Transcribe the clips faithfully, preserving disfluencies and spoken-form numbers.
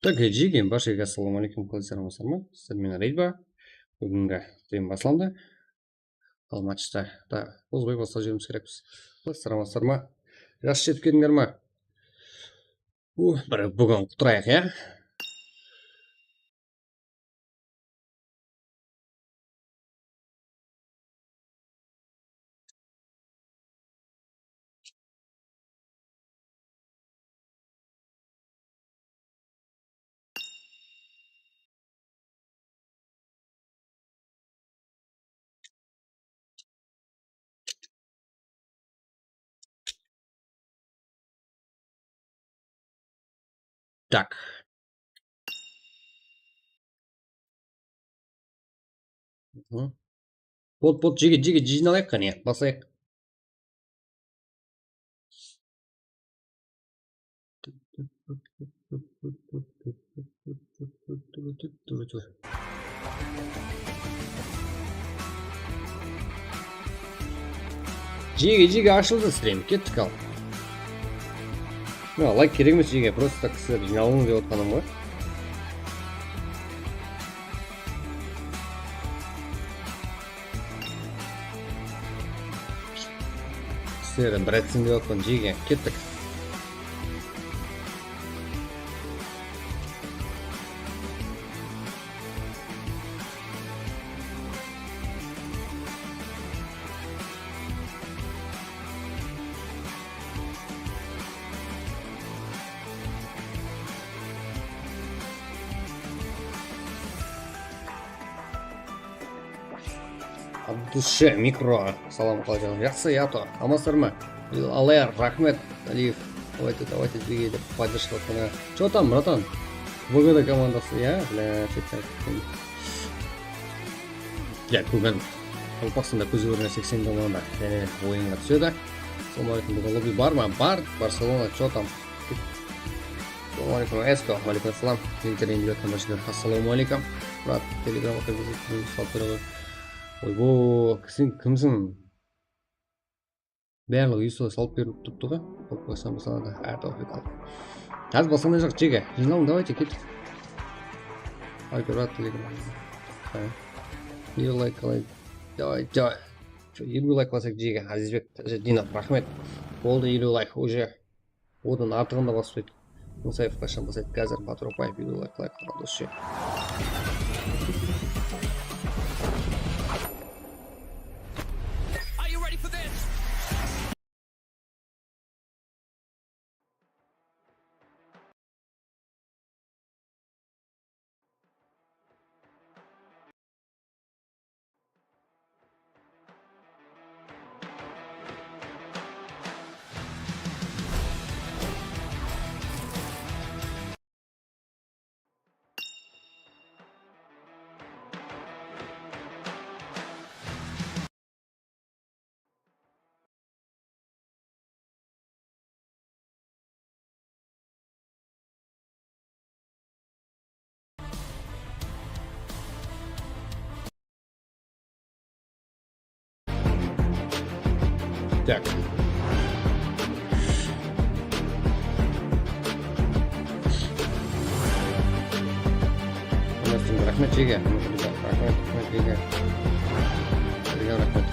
Tak, jigem, bárshege assalamu aleykum, qalaysalar, amasızlar ma? Sizler menen Reydba. Búgingi stream baslandı. Al, matchta da ozbay baslap júremiz kerekpiz. Salamatlar ma? Jaqsı jetip keldińler ma? Uh, bir búgin qutırayıq, ya? Tak. Hı. Bot, bot, jige, jige, jıynalayıq qáne, basayıq. Jege, jege ashıldı stream, kettik al. Ya, layk kerek emes, jege, prosto tak sizler jıynalıń dep otqanım ǵoy. Sizlerden bir etsin dep atırman, jege, kettik. Abdushe Mikro, salam, qalay jaǵday? Jaqsı, Yato, amansızlar ma? Alayar, raxmet, Aliyev. Давайте, давайте, двигай dep поддержка etkeńe. Чё там, братан? V G D komandası, ya? Бля, что-то. Ya, búgin Qalpaqstanda kóze kórgen seksen komanda jáne oyınǵa túsedi. Assalamu aleykum, búgin lobby bar ma? Bar, Barcelona, что там? Assalamu aleykum, Esko. Wa aleykum assalam. Internet júriyatqan bárshege assalamu aleykum. Brat, Telegramǵa kirgizip, salıp bere ǵoy. Oybo, sen kimsiń? Barlıǵı uy solay salıp berip turıptı ǵoy. Qop qoysam baslandı. Á, Tawfiq al. Házir baslanajaq, jege. Jıynalıń, давайте, kettik. Ayke, brat, Telegram. Ha. Bir layk, layk. Давай, давай. Shu elliw layk basayıq, jege. Azizbek, Dinat, raxmet. Boldı, elliw layk, уже. Odan artıǵın da basıp qoydı. Musaev qashan basaydı? Házir Batıropaev videolar qılay, qara dos. Так. Raxmet, jege. Raxmet, raxmet, jege. Sizge raxmet.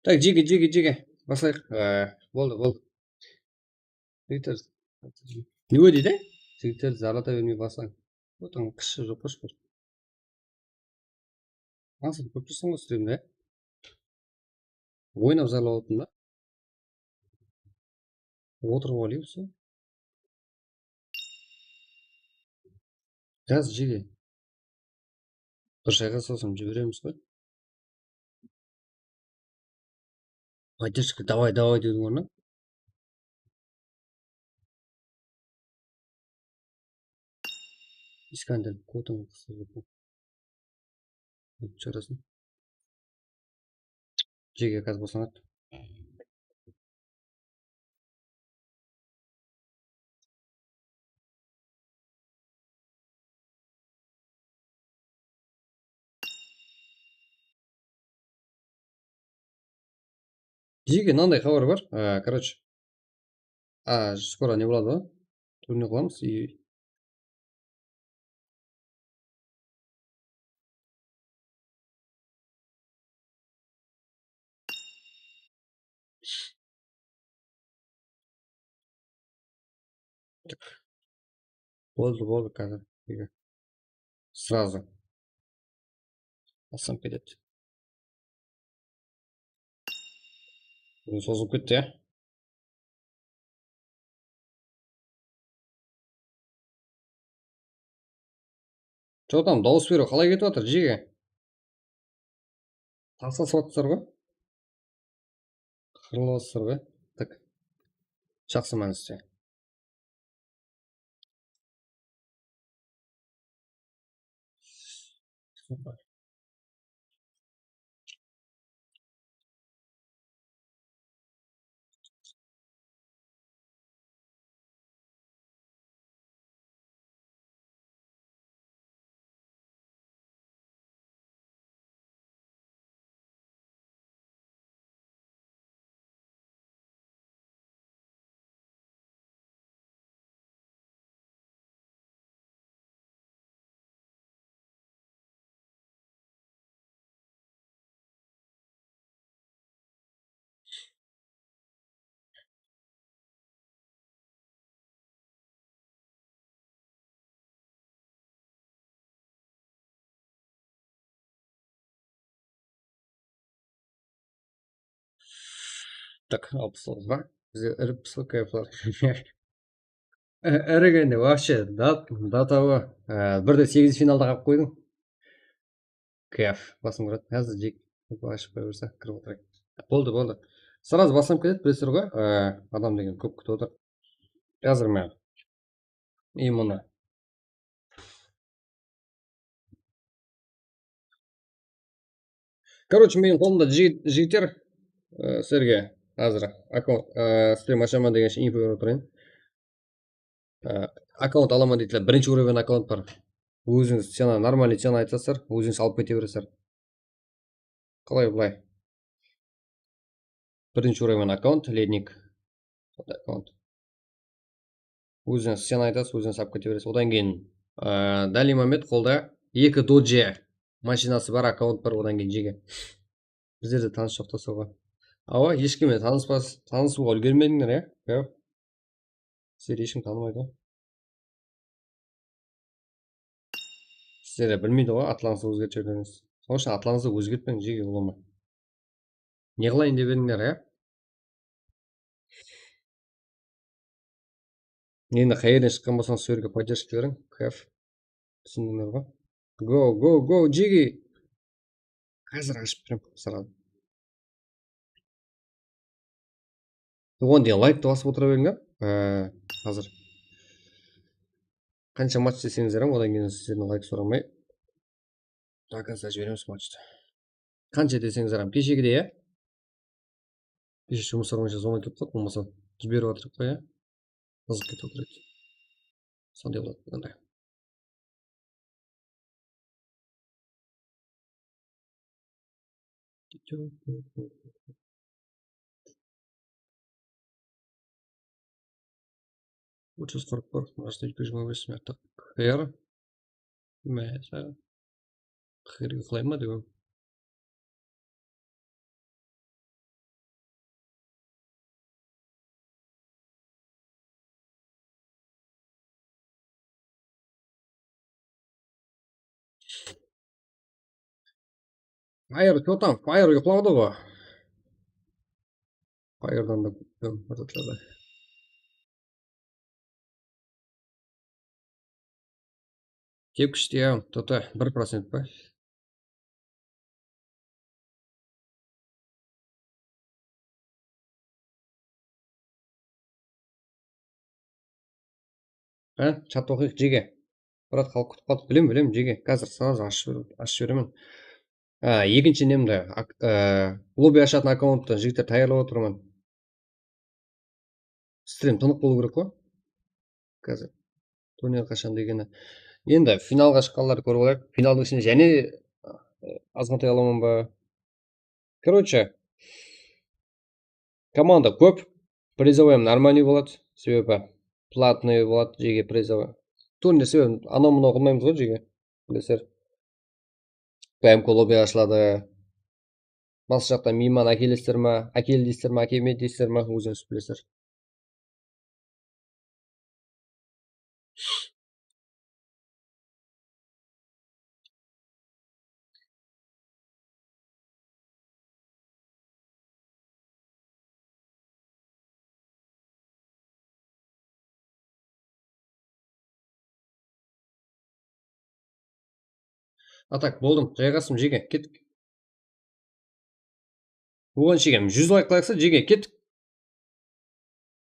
Tak, jege, jege, jege. Baslayıq. Ee, boldı, boldı. Jigitler, ne deydi? Jigitler, zarlata bermey baslań. Otan qıshı joq, qosh bir. Nasıl kóp tursın ǵoy strimde? Oynap zarlap atırmın da. Otırıp alayıq usı. Jaz, jege. Bir shayqa, sosın jiberemiz ǵoy. Поддержка, давай, давай dedim onı. Iskander, kotıń qısa joqpa? Shıǵarasın. Jege, házir boslanadı. Jege, mınanday xabar bar. Á, короче. Á, skoro ne boladı ǵoy? Turniy qılamız. I Tak. Boldı, boldı, házir. Srazı. Alsam ketedi. Búgin sozılıp ketti, ya. Jotam, dawıs beriw qalay ketip atır, jege? Taqsasıp atırsızlar ǵoy. Qırılıp atırsızlar ǵoy. Tak. Jaqsı mániste. Tak, alpıs toǵız ba? Bizde iri pısıq kayflar. Iri gende, вообще, dat-, datawa, e, bir de segiz finalda qalıp qoydıń. Kef, basım kiradı. Házir jek, ashıp qoya berse, kirip otırayıq. Boldı, boldı. Сразу baslam ketedi, bilesizler ǵoy, e, adam degen kóp kútip otır. Házir men. I mına. Короче, meniń qolımda jigit-, jigitler, e, sizlerge házir akkaunt, e, strim ashaman degenshe info berip otırayın. E, akkaunt alaman deydiler, birinshi уровень akkaunt bar. Ózińiz cena, нормальный cena aytasızlar, ózińiz alıp kete beresizler. Qalay bılay? Birinshi уровень akkaunt, lednik. Sonday akkaunt. Ózińiz cena aytasız, ózińiz alıp kete beresiz. Odan keyin, aa, данный момент qolda eki doje mashinası bar, akkaunt bar, odan keyin jege. Bizlerde tanıs joq ta soǵan. Awa, hesh kimmen tanıspas-, tanısıwǵa úlgermedińler, ya? Ya. Sizlerdi hesh kim tanımaydı ǵoy. Sizler de bilmeydi ǵoy, atlarıńızdı ózgertip jibermeniz. Sonıń ushın atlarıńızdı ózgertpeń, jege, ulıwma. Ne qılayın dep edińler, ya? Endi qayerden shıqqan bolsańız, sol jerge поддержка beriń. Kef. Túsindińler ǵoy. Go, go, go, jege! Házir ashıp berem, сразу. Oǵan deyin layktı basıp otıra beriń, á. Ee, házir qansha match deseńizler hám, odan keyin sizlerden layk soramay, до конца jiberemiz matchtı. Qansha deseńizler hám, keshegidey, ya? Keshe jumıslar boyınsha zona kelip qaldı, bolmasa jiberip atırıq pa, ya? Izıp ketip atır edi. Sonday boladı, mınday. Uch júz qırq bir, mına jerde eki júz jigirma bes smert. Qır. Masa. Qırǵa qılay ma degen. Fire, что там? Fire uyıqladı ǵo. Fire'dan da bir zatlar da. Kep kishti ya, tota bir procent pa? Ha, chat oqıyıq, jege. Brat, xalıq kútip qaldı. Bilem, bilem, jege. Házir srazı ashıp jiber-, ashıp jiberemen. Ha, ekinshi nemdi, ak-, e, lobby ashatın akkaunttı jigitler tayarlap otırman. Strim tınıq bolıw kerek ǵo. Házir. Turner qashan degeni. Endi finalǵa shıqqanlardı kórip alayıq. Finaldıń ishinde jáne, e, azǵantay alaman ba? Короче, komanda kóp. Призовой normalnıy boladı. Sebebi platnıy boladı, jege призовой. Turner sebebi anaw-mınaw qılmaymız ǵo, jege. Bilesizler. P M K lobby ashıladı. Basqa jaqtan miyman ákelesizler ma, ákel deysizler ma, ákelmeydi deysizler ma, ózińiz bilesizler. A tak, boldım. Jayǵastım, jege. Kettik. Oǵan shegem júz layk qılayıqsa, jege, kettik.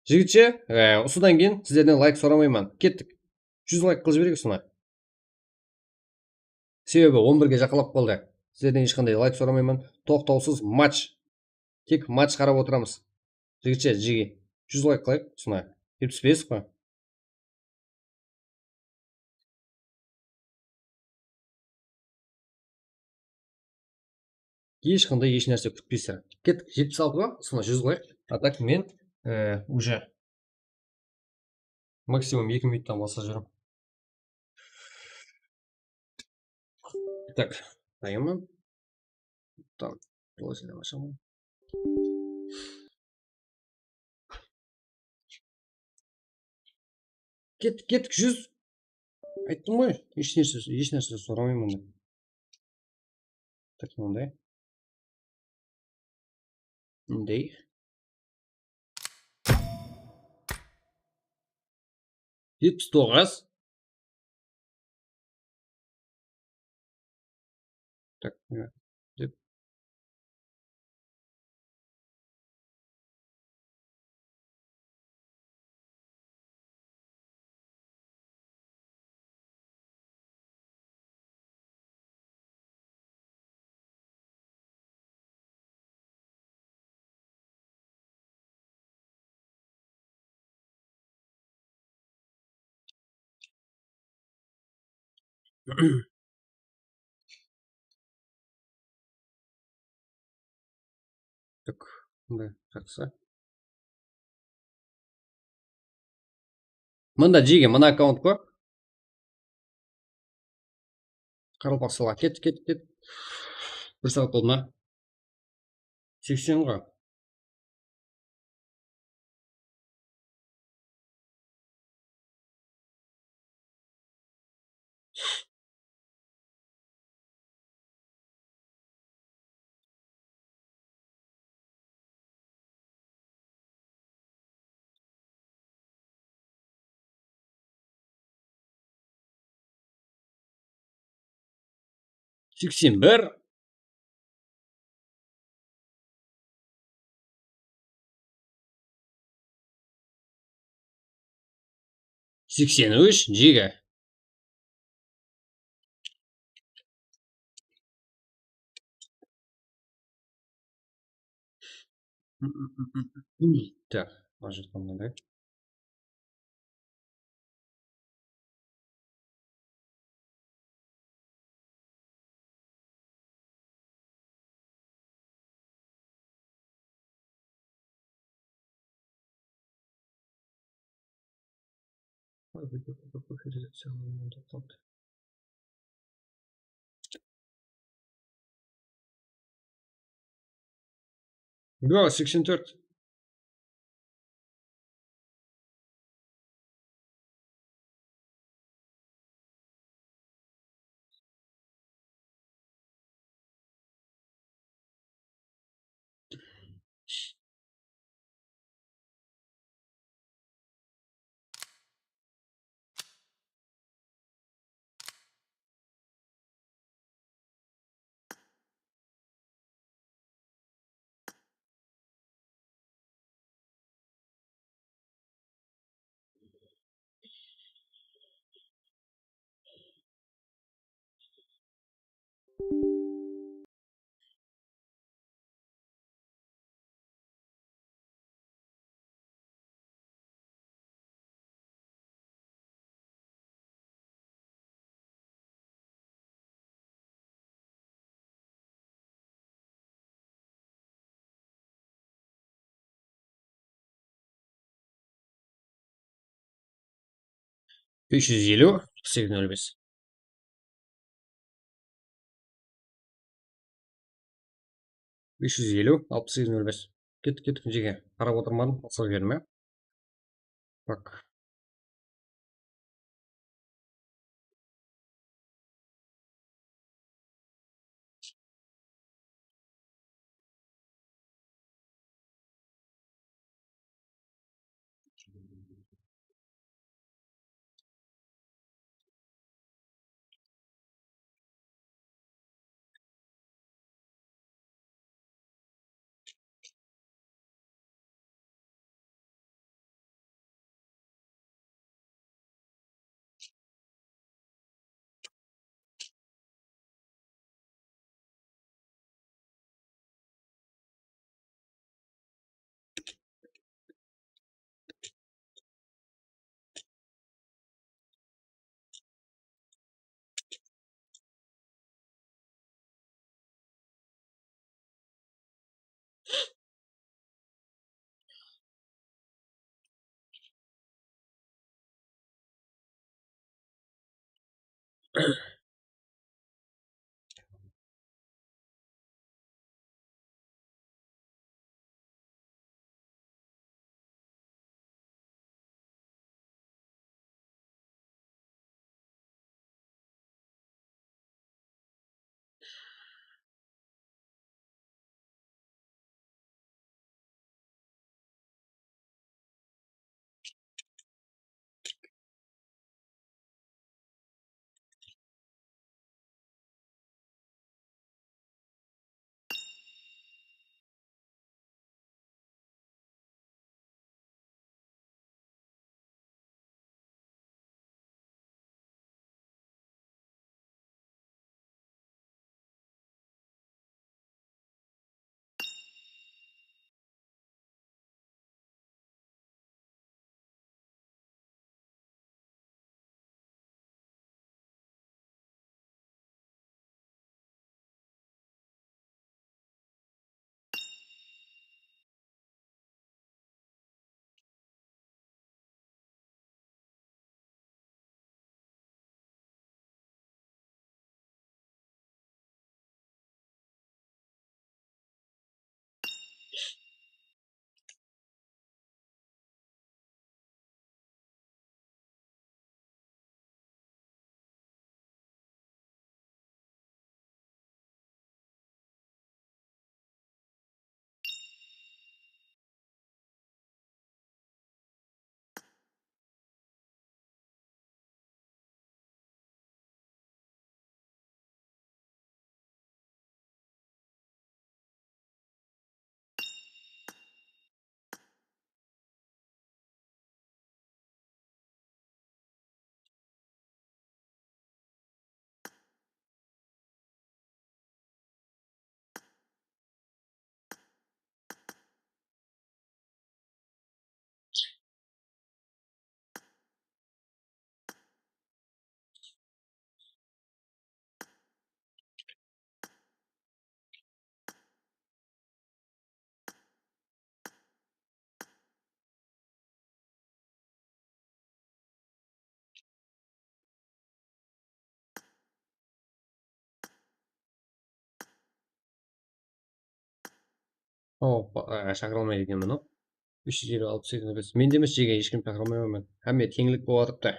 Jigitshe, e, usıdan keyin sizlerden layk soramayman. Kettik. Júz layk qılıp jibereyik usını. Sebebi on birge jaqınlap qaldı. Sizlerden hesh qanday layk soramayman. Toqtawsız match. Tek match qarap otıramız. Jigitshe, jege. Júz layk qılayıq usına. Jetpis bes pa? Hesh qanday hesh nárse kútpeysizler. Kettik, jetpis altıǵa, usına júz qoyayıq. A tak men, e, уже maksimum eki minuttan basqa júrem. Так, dayınman. Там, блогерден ашамын. Kettik, kettik, júz. Ayttım ǵoy, hesh nárse, hesh nárse soramayman dep. Tak, mınday. Mınday. Jetpis toǵız. Tak, mına, dep. Tak, mınday, jaqsı. Mında jege, mına akkaunt kóp. Qaraqalpaqstanǵa kettik, kettik, kettik. Bir saat boldı ma? Seksen ǵo. Seksen bir. Seksen úsh, jege. Tak, mına jaqtan mınaday. Yoq, seksen tórt. Úsh júz eliw, alpıs segiz nol bes. Úsh júz eliw, alpıs segiz nol bes. Kettik, kettik, jeke. Qarap otırmadım, basqa jiberdim, ya. Tak. Hoppa, a, shaqıra almaydı ekenmen, o. Úsh júz eliw, alpıs segiz, nol bes. Mende emes, jeke, hesh kim shaqıra almayman men. Hámme teńlik bolıp atırıptı.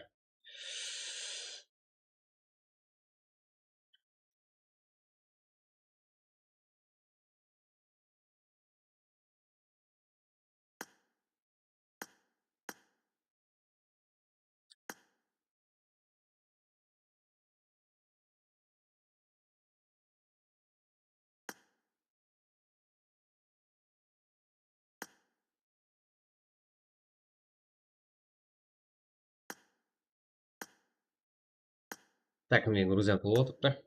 Tak, mine, Gruziya pul otırıptı.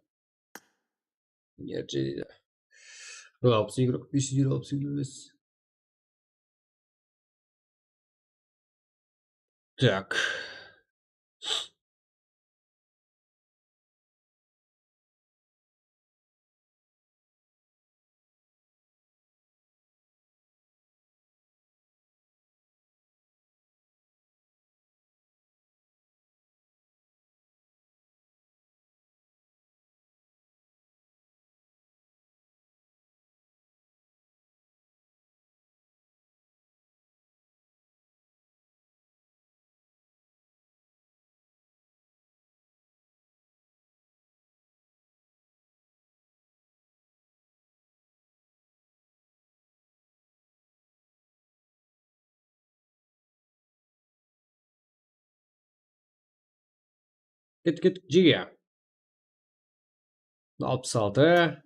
Gerçi deydi. Bir alpıs igrek, bes júz eliw, alpıs igrek. Так. Kettik, kettik, jege. Alpıs altı.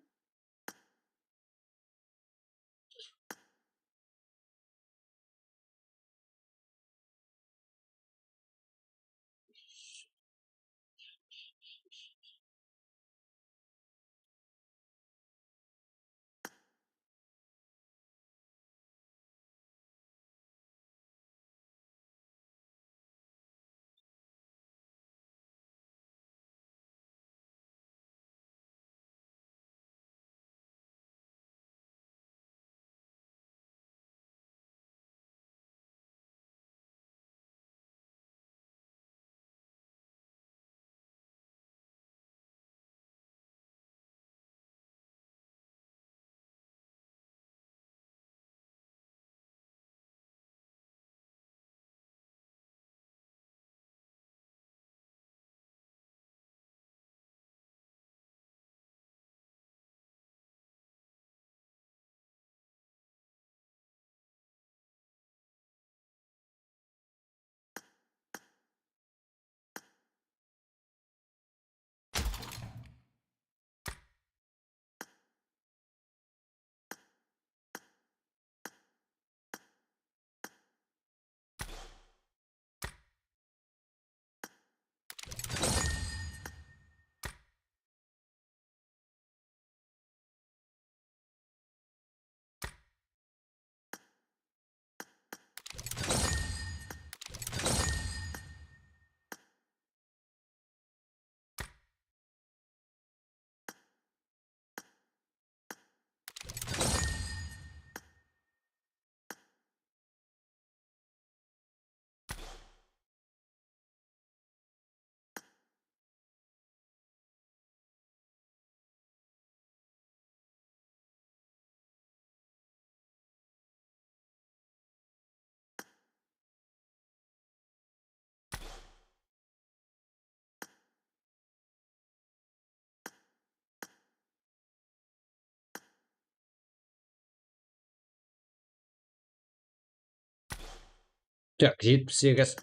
Tak, jetpis segiz.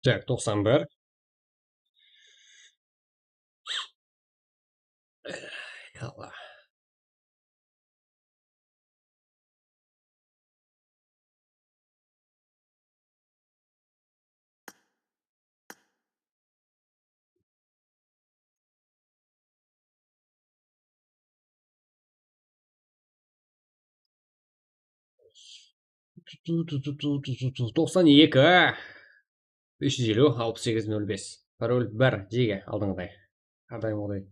Tak, toqsan bir. Ya Allah. Toqsan eki. Bes júz eliw, alpıs segiz, nol bes. Parol bir, jege, aldınǵıday. Har dayım oqıday.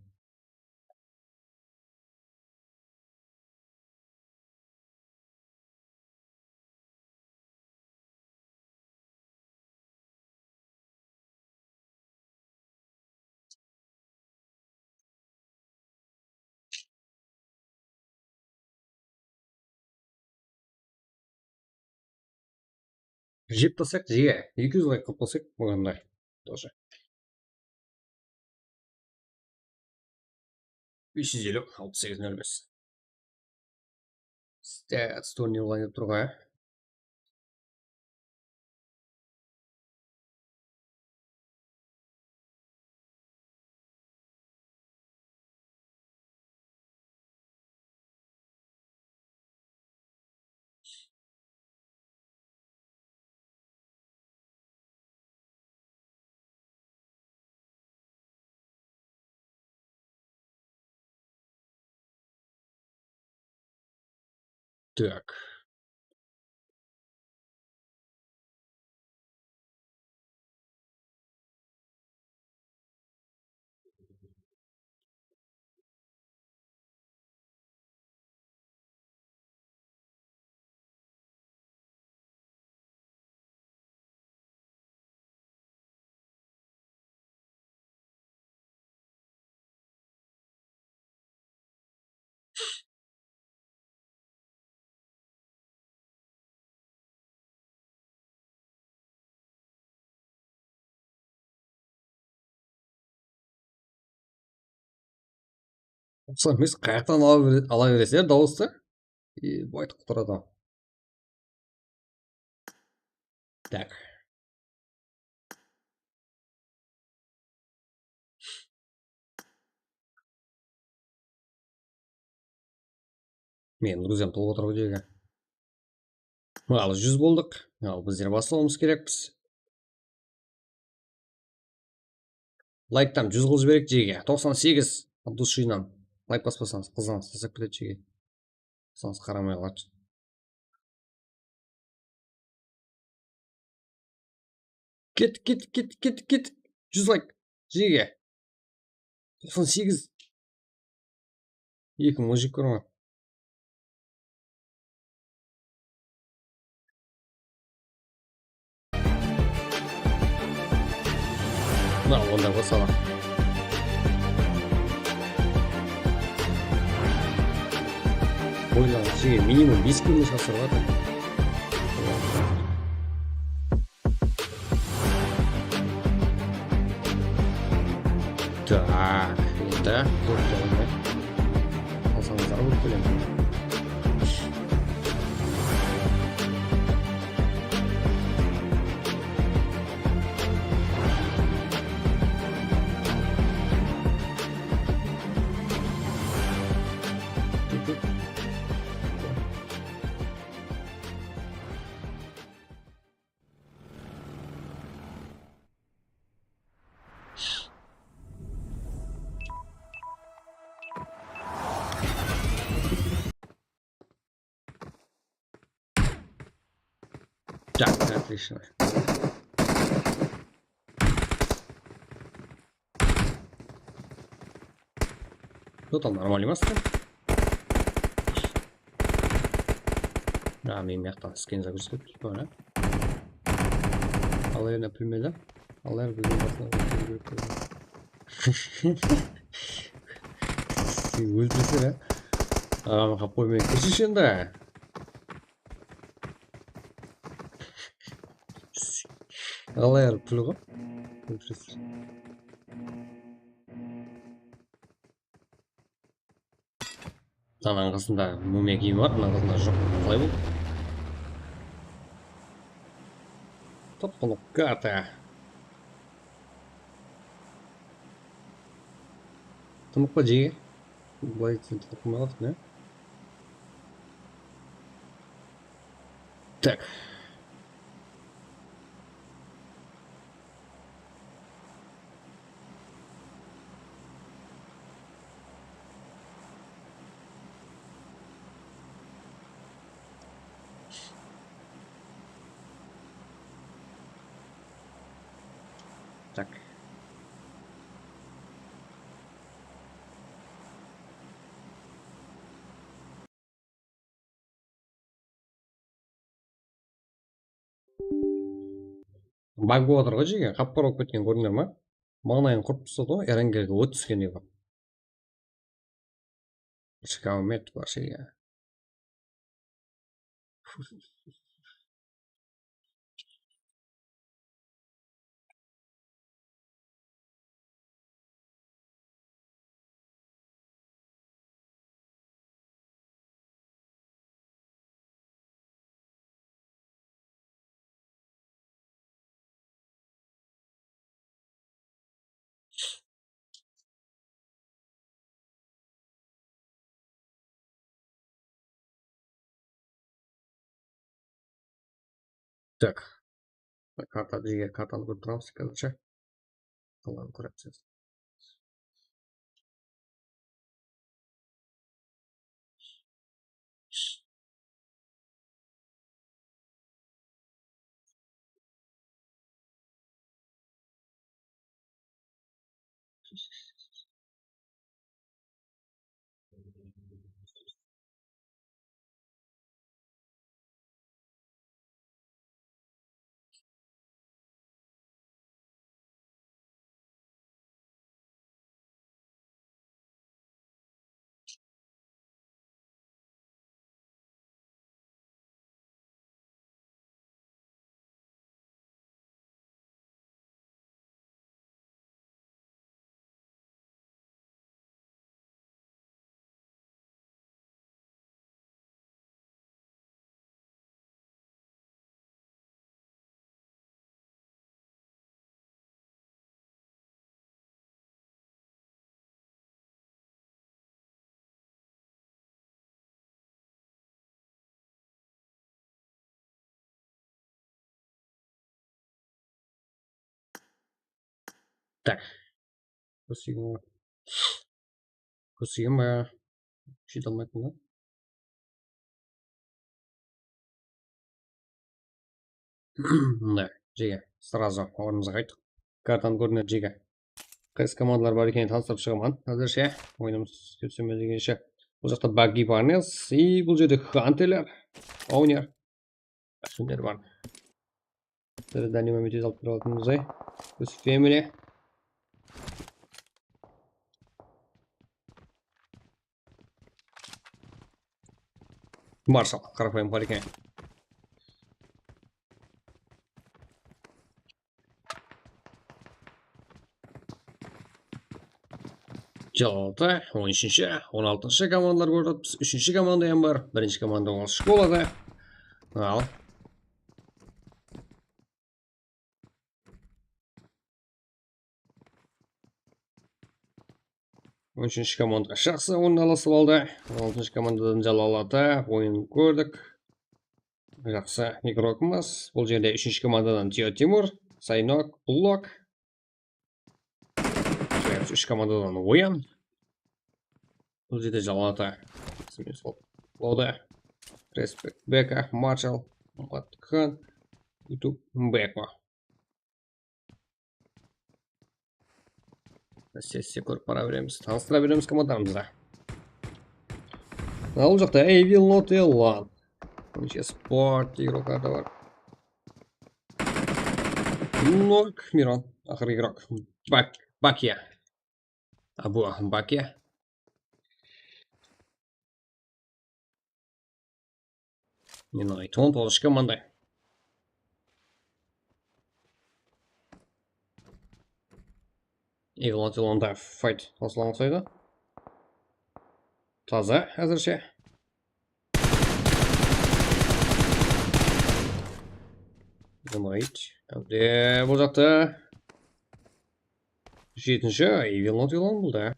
Jep taslayıq, jege. Eki júz layk qılıp qoysaq, bolǵanday. Тоже. Bes júz eliw, alpıs segiz, nol bes. Stats turnirí olayın dep tur ǵoy. Так. Uqsam emes, qayaqtan ala bere-, ala beresizler dawıstı? E, bu aytıp qutaradı. Tak. Men druziyam tolıp otır ǵoy, jege. Al, júz boldıq. Al, bizler baslawımız kerekpiz. Layktan júz qılıp jibereyik, jege. Toqsan segiz. От души-nan. Layk baspasańız, qızıńız tasap ketedi, jege. Qızıńız qaramay qaladı. Ket, ket, ket, ket, ket. Júz layk. Jege. Toqsan segiz. Eki mıń on jeti kórme. Mına, onda bolsa. Oylaǵan jege minimum bes kilo shaqsırıp atır. Так, endi to'xtayman. Alsańızlar, ótpelem. Так, отлично. Что там, нормально emes pe? А, men mıyaqtan skin загрузить etip turman, á? Al, endi bilmedi. Al, endi bilgen basına ótkerim kerek boldı. Sen óltirsene, á? Aǵam, qap qoy, meni keshirshi endi. Al, er, pul ǵo. Mınań qasında mumiya kiyimi bar, mınań qasında joq. Qalay bul? Tapqanıq karta. Tınıq pa, jege? Bılay sen tınıq qılmay qaldıń, ya? Так. Так. Bag bolıp atır ǵoy, jege, qap-qara bolıp ketken, kórdińler ma? Mańlayın qurıp tasladı ǵoy, erangerge ot túskendey bolıp. Shikaumet вообще, ya. Так. Karta, bizge kartanı kórip turamız, короче. Qalǵanın kóremiz. Так. Kórsegim, kórsegim, e, jete almayappan da. Mına, jege, сразу ornımızǵa qayttıq. Kartanı kórdińler, jege. Qaysı komandalar bar ekenin tanıstırıp shıǵaman házirshe. Oyınımız kórseme degenshe. Bul jaqta Buggy Barnes, и bul jerde Hunterler, Owner. Kimler bar? Bizler dálniy moment alıp tura alatınımızday. Biz Family. Marshall, qarapayım bar eken. Jalal ata, on úshinshi, on altınshı komandalar kórdik. Biz úshinshi komanda hám bar. Birinshi komanda ol shkolada. Al. On úshinshi komanda jaqsı oyın alasıp aldı. On altınshı komandadan Jalal ata, oyın kórdik. Jaqsı igrokımız. Bul jerde úshinshi komandadan Tiyo Timur, Saynok, Blok. Úsh komandadan Oyan. Bul jerde Jalal ata. Loda. Respekt Beka, Marshall, Muhammad Khan, YouTube Beko. Sessiya kórip bara beremiz, tanıstıra beremiz komandalarımızdı. Al jaqta Evil Not Elon. Buncha sport igroklar da bar. Nok Miron, aqırǵı igrok. Bak, Bakiya. Abu Bakiya. Endi on toǵızınshı komanda. Eglon Tilonda fayt baslanǵan saydı. Taza házirshe. Endi bul jaqta jetinshi Evil Not Elon boldı.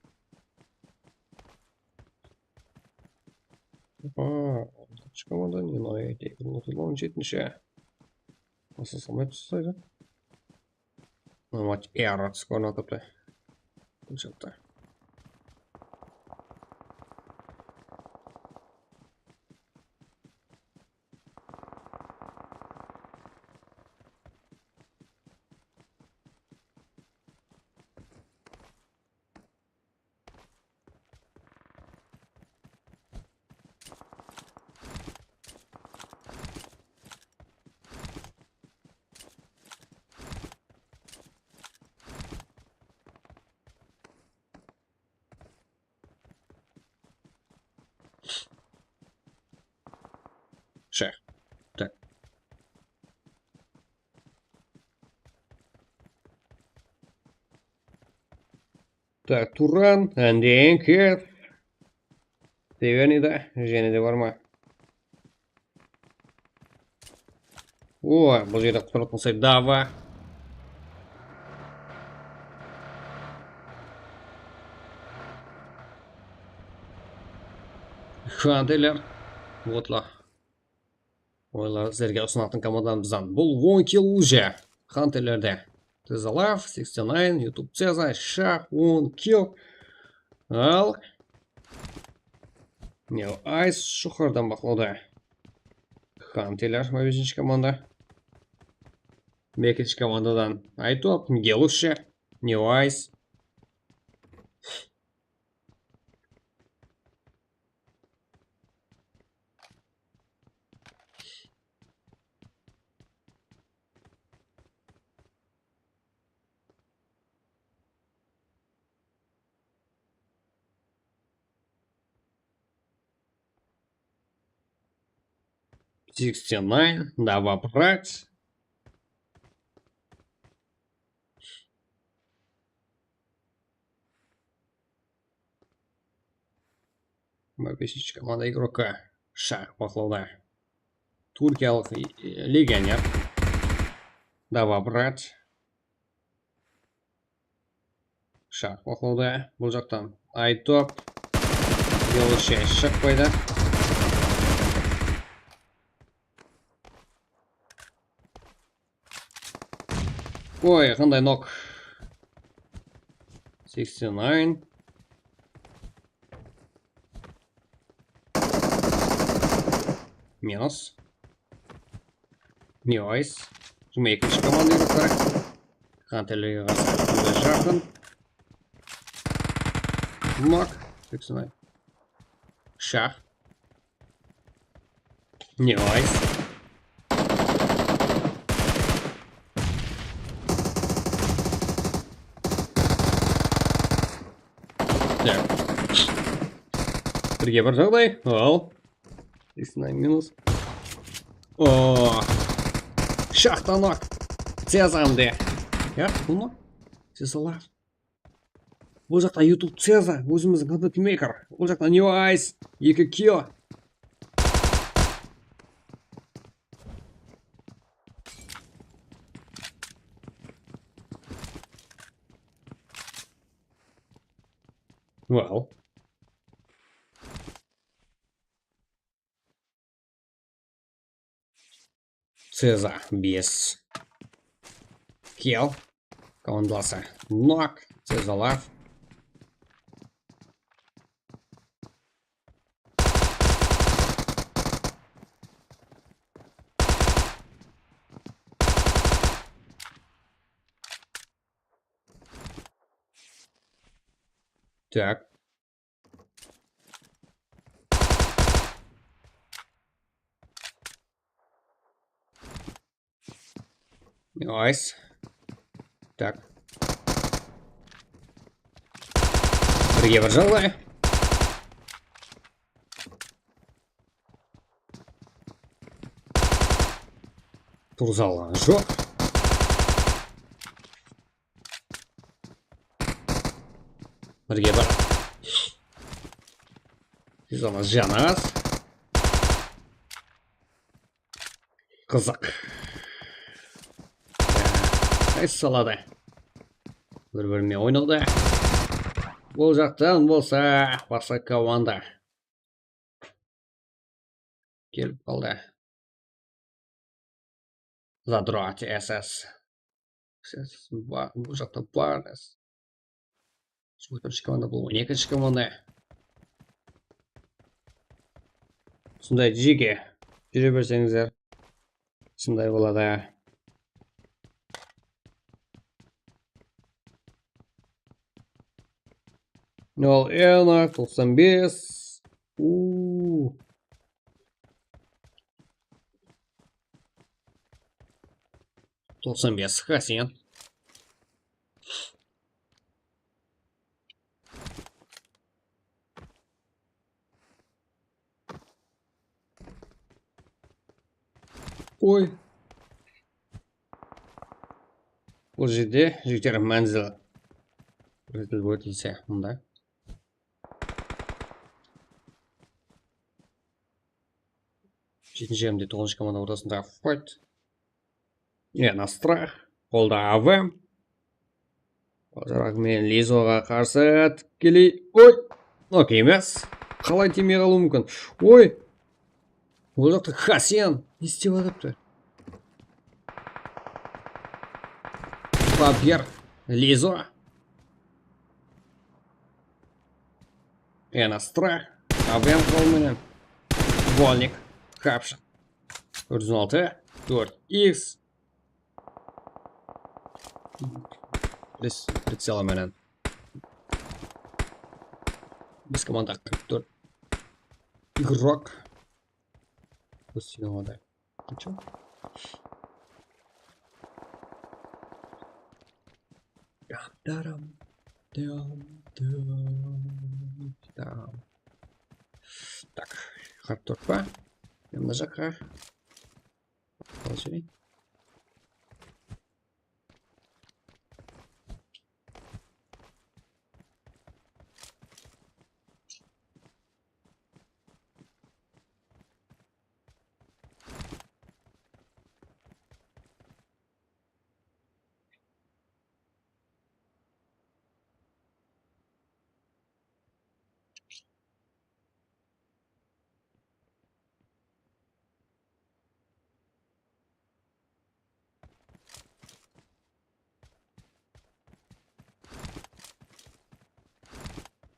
Aa, altıncı komanda ne, Evil Not Elon jetinshi. Nasıl salmay taslaydı? Mat error skorın atıptı. Bul jaqta. Ше. Так. Так, Туран, Андреенко. Северныйда, jáne de bar ma? O, bul jerde qutırıp qalsay, dava. Hunterler. Votla. Oylar sizlerge usınatın komandamızdan. Bul on kill uje. Hunterlerde. Tezalav, sixty nine, YouTube Ceza, Shaq, on kill. Al. Ne, Ice joqarıdan baqlawda. Hunterler, on besinshi komanda. Ekinshi komandadan Aytop, Gelusha, New Eyes. Sixty nine, давай брать. Mına besinshi komanda игрока. Shah baqlawda. Turkiyalıq, e, legioner. Давай брать. Shah baqlawda. Bul jaqtan Aytop. Yo'lshe shıqpaydı. Oy, qanday nok. Sixty nine. Minus. Nice. Júrme ekinshi komanda yurip bar. Qantelege qarsı júdá jaqın. Nok. Sixty nine. Shah. Nice. Tak. Birge bir jaǵday. Al. Sixty nine minus. O. Shahtanok. Cezamde. Ya, bunı. Cezalar. Bul jaqta YouTube Ceza, ózimizdiń kontent maker. Bul jaqta New Eyes, eki kill. Well. Ceza bes kill. Komandalası nok. Cezalar. Tak. Nice. Tak. Birge bir jaǵday. Turıza alǵanı joq. Birge bir. Biz onı janamız. Qızıq. Ay, saladı. Bir-birine oynawda. Bul jaqtan bolsa basqa komanda kelip qaldı. Zadrati S S. S S ba-, bul jaqta bar. Birinshi komanda, bul on ekinshi komanda. Usınday jeke júre berseńizler, usınday boladı. Ol Ena, toqsan bes. Uuu. Toqsan bes, Xasen. Oy. Bul jerde jigitler mánzil. Mánzil ótilse mında. Jetinshi hám de toǵızınshı komanda ortasında fight. Ena Strah. Qolda A W M. Jaraq menen Lizoǵa qarsı tikkeley. Oy! Nok emes. Qalay tiymey qalıwı múmkin? Oy! Ol jaqta Xasen ne islep atırıptı? Paper. Lizo. Ena Strah. A W M qol menen. Volnik. Kapshın. Tórt júz on altı. Tórt X. Pres-, pricel menen. Biz komanda qırq tórt. Игрок. Biz seni orada. Qancha? Daram, daram, daram, daram. Tak, qırq tórt pa? Mına jaqqa. Sóyleyim.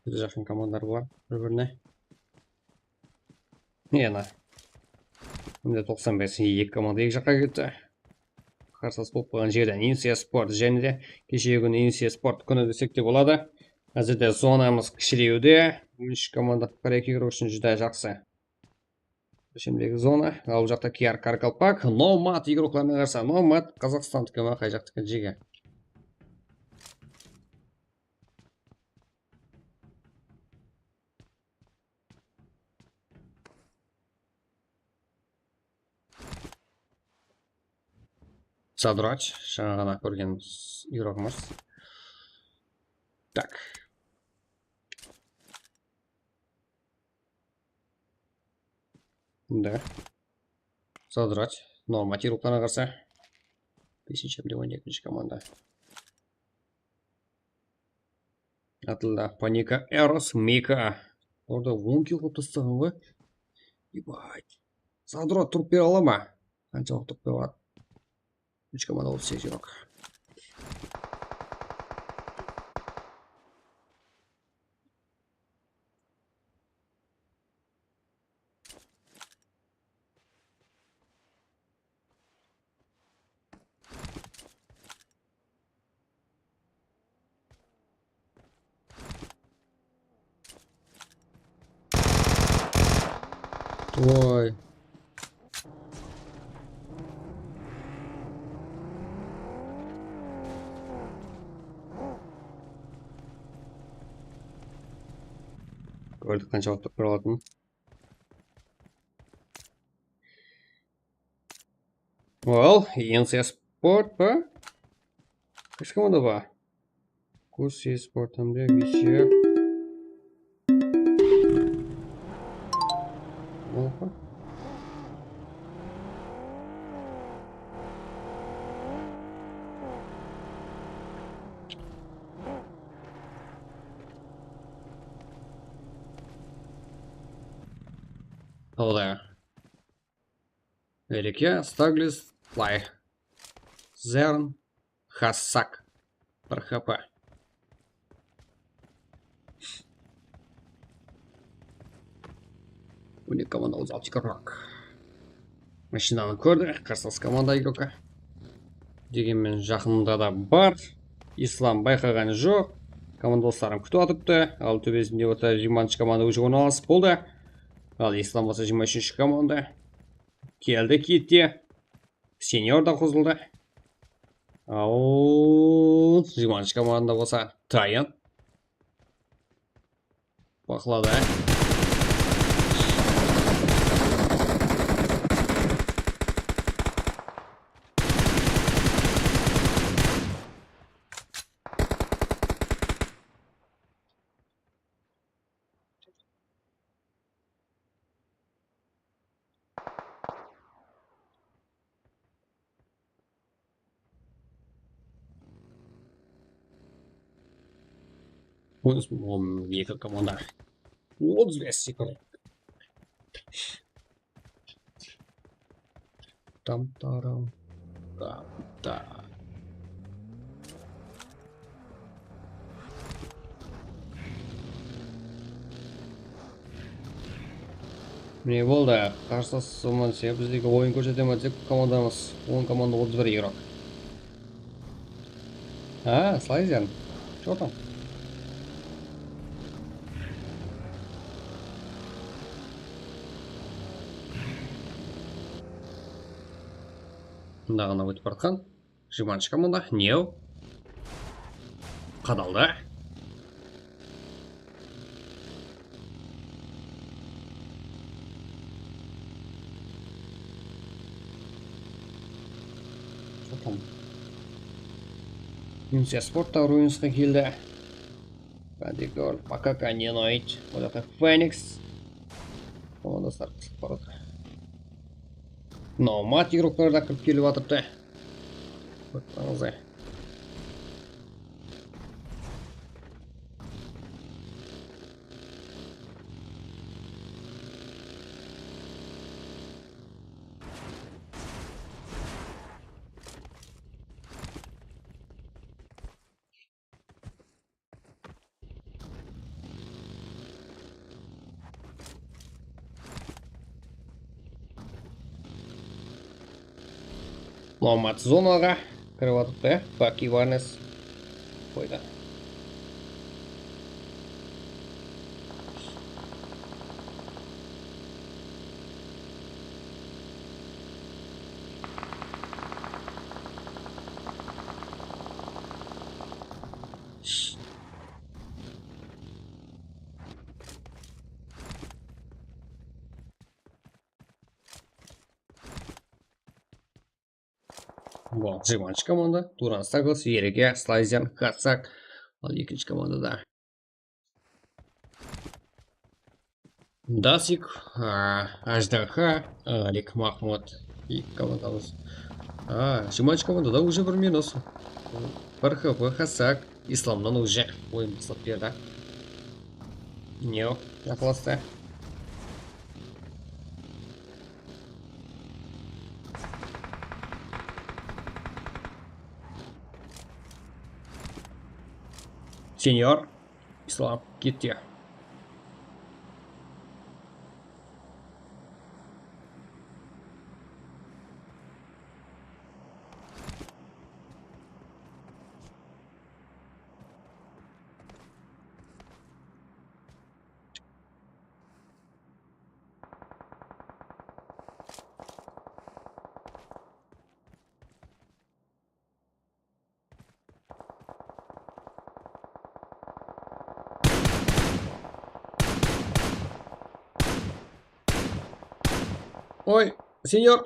Bizde jaqın komandalar bar bir-birine. Mine, ana. Mine, toqsan bes, eki komanda eki jaqqa ketti. Qarsılas bolıp qalǵan jerden Insiya Sport jáne de keshegi kúni Insiya Sport kúni desek te boladı. Házirde zonamız kishirewde. On úsh komanda, qırq eki igrok ushın júdá jaqsı. Ishimdegi zona, al, bul jaqta K R Qaraqalpaq, Nomad igroklarına qarsı, Nomad Qazaqstandiki ma, qay jaqtiki, jege? Sadrach, jańa ǵana kórgen igrogımız. Tak. Mında. Sadrach, Nomad igroklarına qarsı. Besinshi hám de on ekinshi komanda. Atıldı Panika, Eros, Mika. Orada on kill qılıp taslaǵan ǵoy. Ебать. Sadrat turıp bere ala ma? Qansha waqıt turıp bere aladı? Úsh komanda otız segiz igrok. Oy. Kórdik, qansha waqıt turıp bere alatın. Well, Insiya Sport pa? Qaysı komanda ba? Kusi Sport hám de Viciya. Opa. Olay. Ereke, Staglis, Fly. Zern, Hassak. Bir H P. On eki komanda, otız altı igrok. Mashinanı kórdi, qarsılas komanda igroka. Degenmen, jaqında da bar. Islam bayqaǵan joq. Komandalısların kútip atıptı. Al, tóbesinde orta jigirmanshı komanda ózi ornalasıp boldı. Al, Islam bolsa jigirma úshinshi komanda. Keldi kette. Senior da qosıldı. Al, jigirmanshı komanda bolsa tayın. Baqladı. On eki komanda. Otız bes sekund. Tam taram. Tam tam. Mine boldı. Qarsılas zaman sen bizdegi oyın kórsete ma desek, komandamız on komanda otız bir igrok. Ha, Slayzer. Что там? Mında ǵana ótip baratqan. Jigirmanshı komanda, New. Qadaldı. Kim? Insiya Sport ta Ruinsqa keldi. Bandikor, Makaka, Nenoid, oyaqta Feniks. Komandaslar qısılıp baradı. Nomad igroklar da kirip kelip atırıptı. Qoypańızlar. Nomad zonaǵa kirip atırıptı. Baki Barnes qoydı. Bul jigirmanshı komanda, Turan Saglas, Erege, Slayzer, Katsak. Al ekinshi komandada Dasik, a, Ajdarha, Alik, Mahmud. Eki komandamız. A, jigirmanshı komandada уже bir minus. Bir H P Katsak. Islamnan уже oyın baslap berdi. Neo jaqınlastı. Senyor, Islam, ketti. Oy, senyor.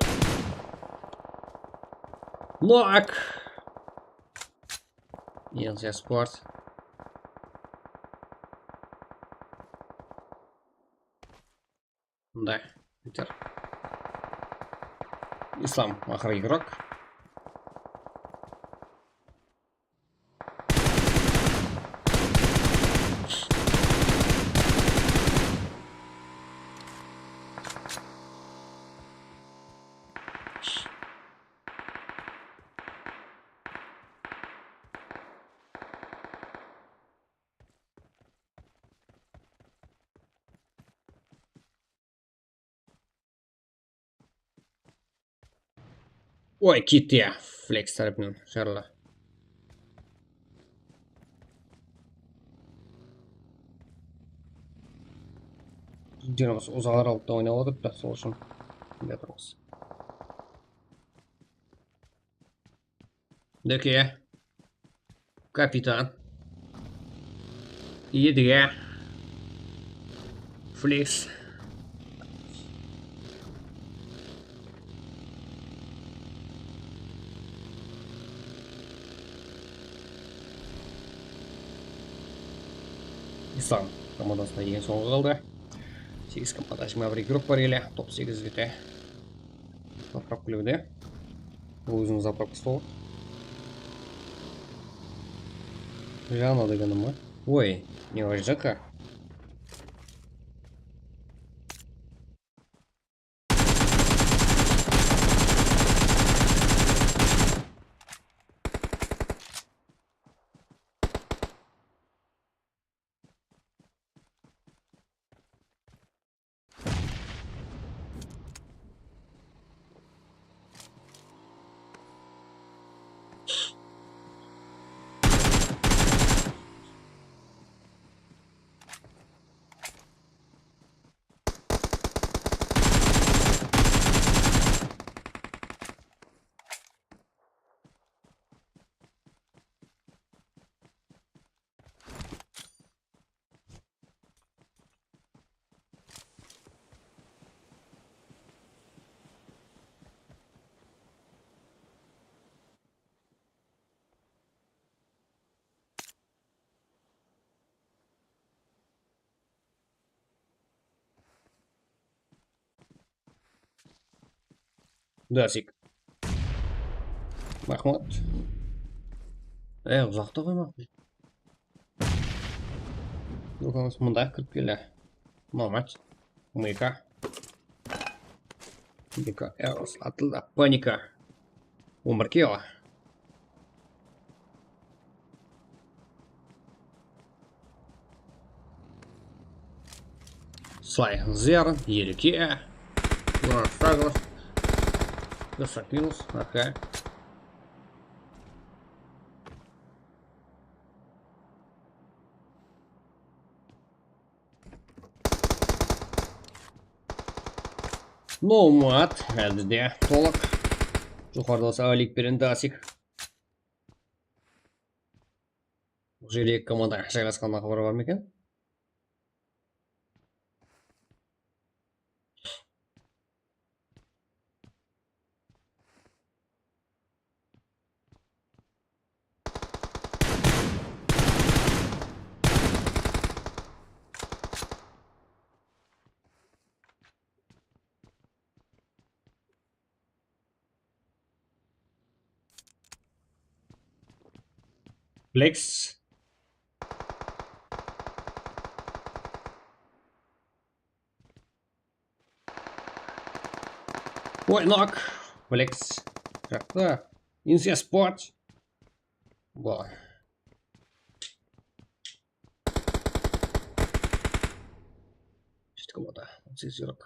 Noak. Insiya Sport. Mında biter. Islam, axır igrok. Oy, ketti ya. Flex tárepinen jarıla. Jigirmanshı uzaǵıralıqta oynap otırıptı, sol ushın bilmey atırmız. Deke. Kapitan. Edige. Flex. Islam komandasında eń sońǵı qaldı. Segiz komanda, jigirma bir igrok bar ele, top segiz bete. Zapravkalewde. Óziniń zapravkası bar. Jaǵına degenim ba? Oy, ne bar jaqqa? Dasik. Raxmat. E, uzaqta qoymaq. Durkamız mında kirip kele. Nomad. Mıyka. Mıyka. Eros. Atıldı. Panika. On bir kill. Sılay, zıyan, elli eki. Bular Douglas. Douglas minus. Okey. Nomad, házir de tolıq. Joqarıda bolsa Alik penen Dasik. Bul jerde eki komanda jaylasqanınan xabar bar ma eken? Flex. Oy, nok. Flex. Jaqtı. Insiya sport. Vay. Jeti komanda. On segiz qırq.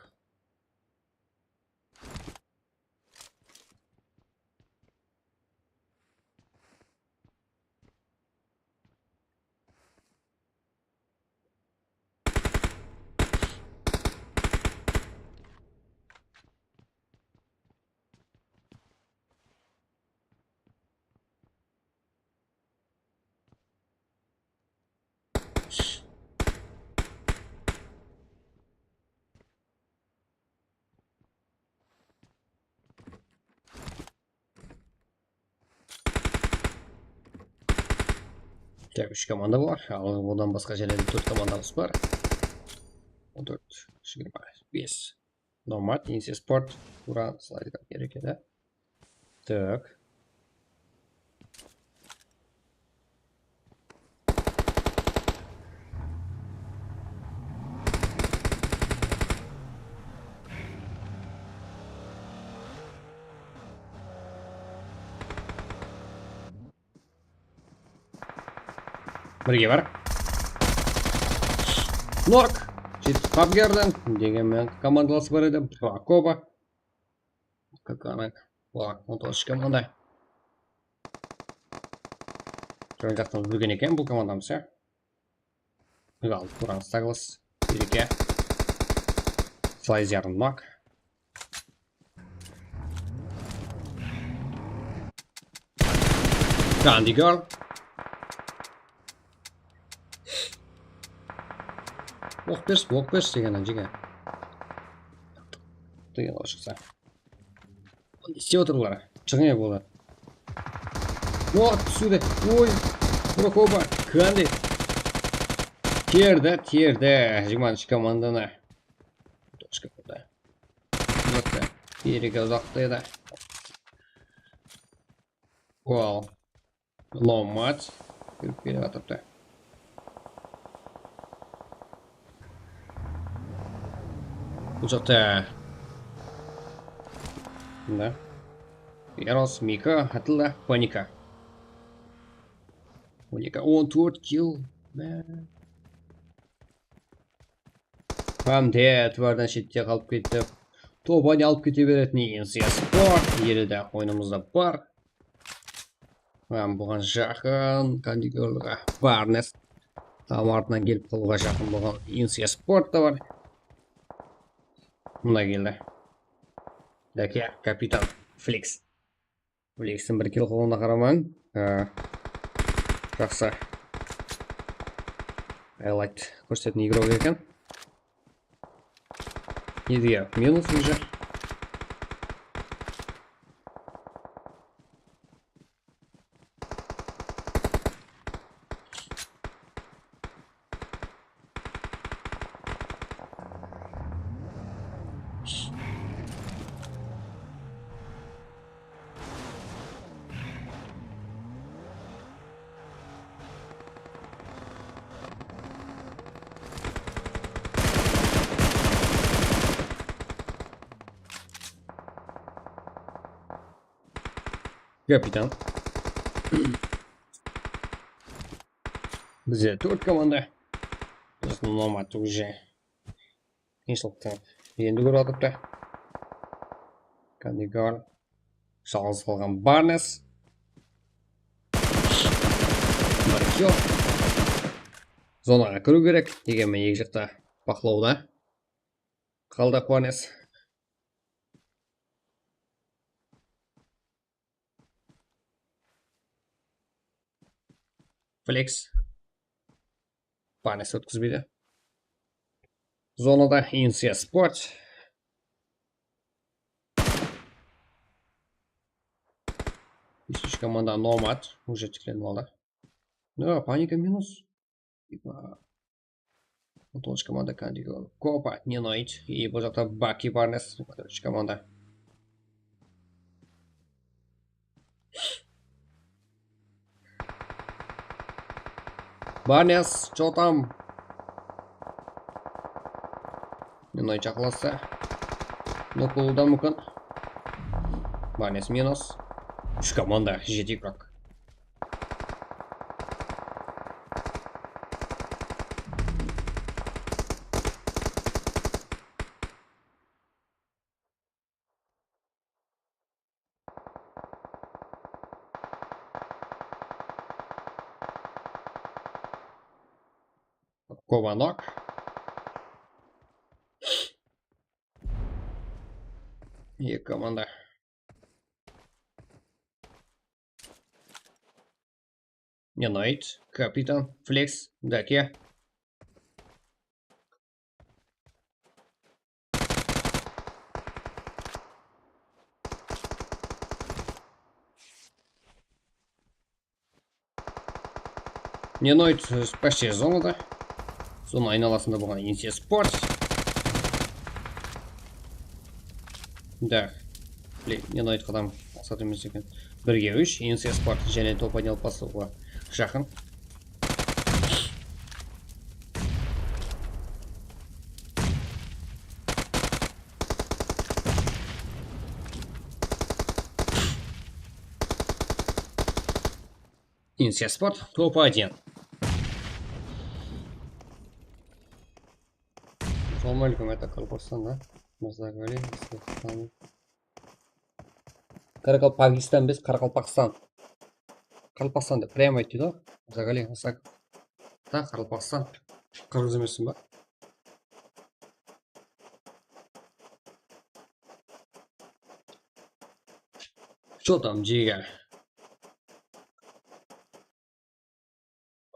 Tak, úsh komanda bar. Al, onnan basqa jáne de tórt komandamız bar. On tórt, jigirma bes. Nomad, Insiya sport, Uran, Slayder, kerek edi. Tak. Birge bar. Nok. Jetip qap gerden. Degen menen komandalası bar edi. Prokopa. Kakana. Olar on toǵız komanda. Jön jaqtan úlgen eken bul komandamız, ya. Al, Turan Staglas. Birge. Slayzer nok. Candy Girl. Oq berish, oq berish degen jege. Degen ol shıqsa. Ne istep atır bular? Shıǵıń ya bular. Oq túsirdi. Oy. Prokopa. Candy. Terdi, terdi. Jigirmanshı komandanı. Tochka burada. Uzaqta. Erige uzaqta edi. Wow. Nomad kirip kele atırdı. Bul jaqta. Mında. Eros, Mika, Atilla, Panika. Panika on tórt kill. Hám de itibardan shette qalıp ketip, topani alıp kete beretin Insiya Sport ele de oyınımızda bar. Hám buǵan jaqın kategoriyalarǵa Barnes, hám artınan kelip qalıwǵa jaqın bolǵan Insiya Sport ta bar. Mına keldi. Dake, kapitan Flix. Flixtiń bir kill qılıwına qaramań. Á, jaqsı. Highlight kórsetetin igrok eken. Edige minus уже. Kapitan. Bizde tórt komanda. Biz Nomad уже qıyınshılıqtı endi kórip atırıptı. Kandigar. Jalǵız qalǵan Barnes. Bir kill. Zonaǵa kiriw kerek. Degenmen eki jaqta baqlawda qaldı Barnes. Flex. Barnes ótkizbeydi. Zonada Insiya Sport. Besinshe komanda Nomad. Уже tiklenip aldı. No, panika minus. On toǵızınshı komanda Kandigo. Kopa, Nenoid. И bul jaqta Baki Barnes. Tórt komanda. Barnes, что там? Nenoid jaqınlassa. Nok bolıwı da múmkin. Barnes minus. Úsh komanda, jeti игрок. Kovanok. Eki komanda. Nenoid, Kapitan, Flex, Dake. Nenoid, e, почти zonada. Zona aynalasında bolǵan Insiya Sport. Да. Блин, Nenoid qadam maqsat emes eken. Birge úsh, Insiya Sport jáne top aynalıp baslıwǵa jaqın. Insiya Sport, топ один. Салам алейкум, это Каракалпакстан, да? Мырзагали, Асхатхан. Каракал-, Пакистан эмес, Қарақалпақстан. Қарақалпақстан деп прямо айтпайды ǵoy. Мырзагали, Асхат. Да, Қарақалпақстан. Qırǵız emesseń ba? Что там, Джига?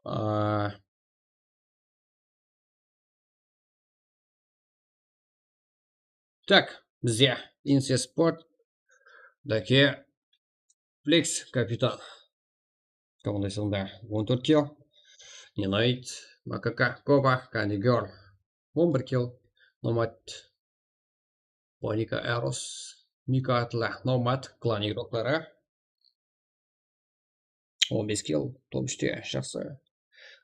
А. Так, bizde Insiya Sport, Dake, Flex, Kapitan. Sońında on tórt kill. Nenoid, Makaka, Koba, Kandigor. On bir kill. Nomad, Panika, Eros, Mika atlı Nomad klan игрокları. On bes kill, top úshte, jaqsı.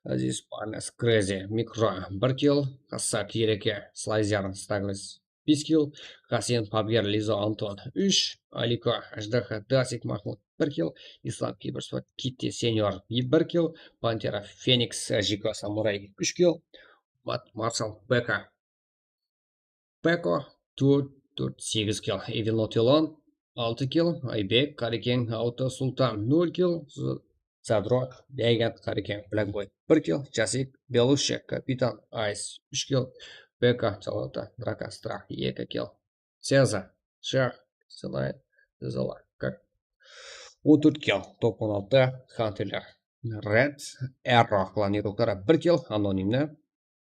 Aziz, Barnes, Crazy, Mikro, bir kill, Kasak, Ereke, Slayzer, Staglis, bes kill, Hasin, Pabger, Lizo, Anton, úsh, Aliko, Ajdaha, Dasik, Mahmud, bir kill, Islam, Kibersport, Kitti, Senior, bir kill, Pantera, Feniks, Jiko, Samuray, úsh kill, Mat, Marshal, Beka, Peko, tórt, tórt, segiz kill, Evil Not Elon, altı kill, Aybek, Qarikeń, Auto, Sultan, nol kill, Z-, Zadrok, Gigant, Qarikeń, Black Boy, bir kill, Jasik, Belusha, Kapitan, Ice, úsh kill, Beka, Chalota, Draka, Strah, eki kill, Seza, Shah, Sinay, Zezala, Kak, on tórt kill, top on altı, Hunterler, Red, Arrow klan игрокları, bir kill, Anonimni,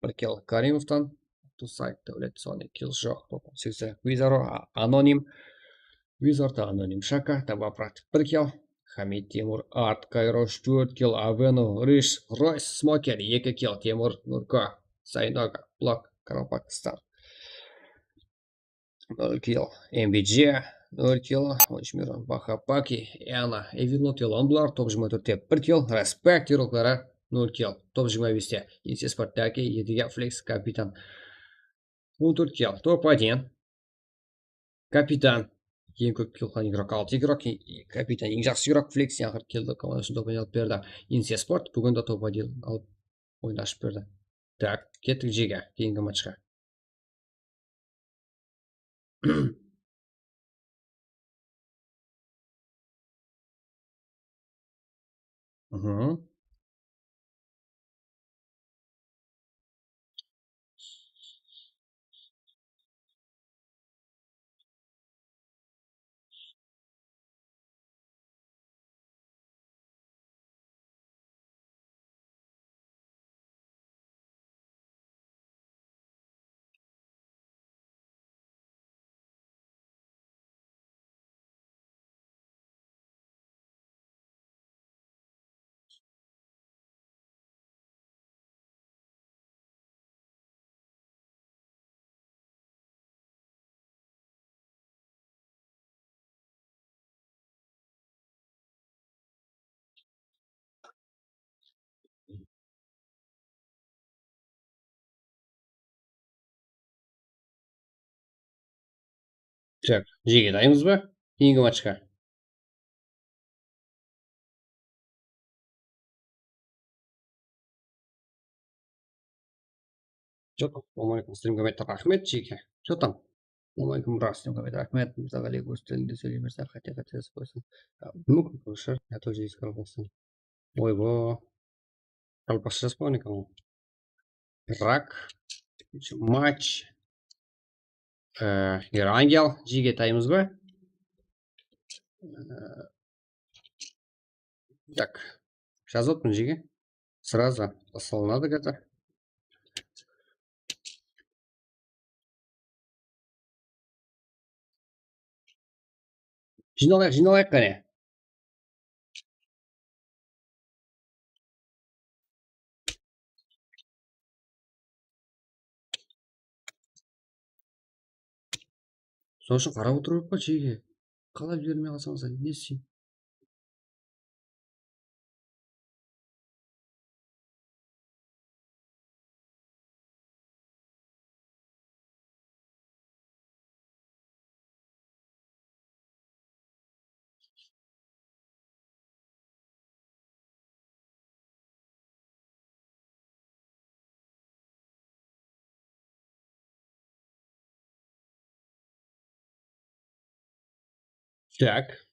bir kill Karimovtan, Tusayt, Dáwlet, Sonic, kill joq, top on segiz, Wizaro, A-, Anonim, Wizarda Anonim, Shaka, Tabaprat, bir kill, Hamid, Temur, Art, Kayrosh, tórt kill, Avenu, Rish, Royce, Smoker, eki kill, Temur, Nurko, Saynoga, Blok, Qaraqalpaqstan. Nol kill. M B G, nol kill. Ojmiro, Baha Paki, Ana, Evil Not Elon bular, top jigirma tórtte bir kill. Respekt игрокları, nol kill. Top jigirma beste Insiya Sport, Dake, Edgar, Flex, Kapitan. On tórt kill. Top один. Kapitan. Eń kóp kill qılǵan igrok altı igrok, e, e, kapitan eń jaqsı igrok, Flexi aqırı killdi, komanda ushın top alıp berdi. Insiya Sport búgin de top alıp oyın ashıp berdi. Tak, kettik jege, keyingi matchqa. Mhm. Tak, jege dayımız ba? Keyingi matchqa. Joq, assalawma aleykum, stream kóbeytti, raxmet, jeke. Joq, assalawma aleykum, brat, stream kóbeytti, raxmet, Mırzaǵaliy, orıs tilinde sóyley berse, qáte-qáte jazıp qoysın. Múmkin, orıssha, ya тоже iskara bolsın. Oybo. Qaraqalpaqsha jazıp qoyǵan eken ǵoy. Rak. Match. Ee, Erangel, jege taymız ba? Ee, tak. Jazıp atırman, jege. Сразу bassalanadı házir. Jıynalayıq, jıynalayıq qáne. Sonıń ushın qarap otırıp pa, jege? Qalap jibermey qalsań, sen ne isteyim? Так.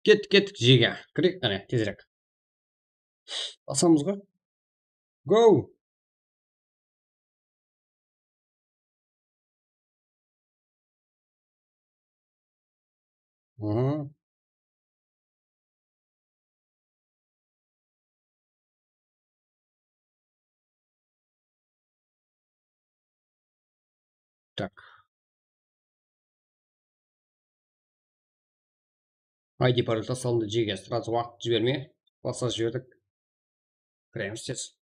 Kettik, kettik, jege. Kireyik qáne, tezirek. Basamız ǵoy. Go! Mhm. Tak. I D parol taslandı, jege, сразу waqıt jibermey. Basqa jiberdik. Kiremiz tez.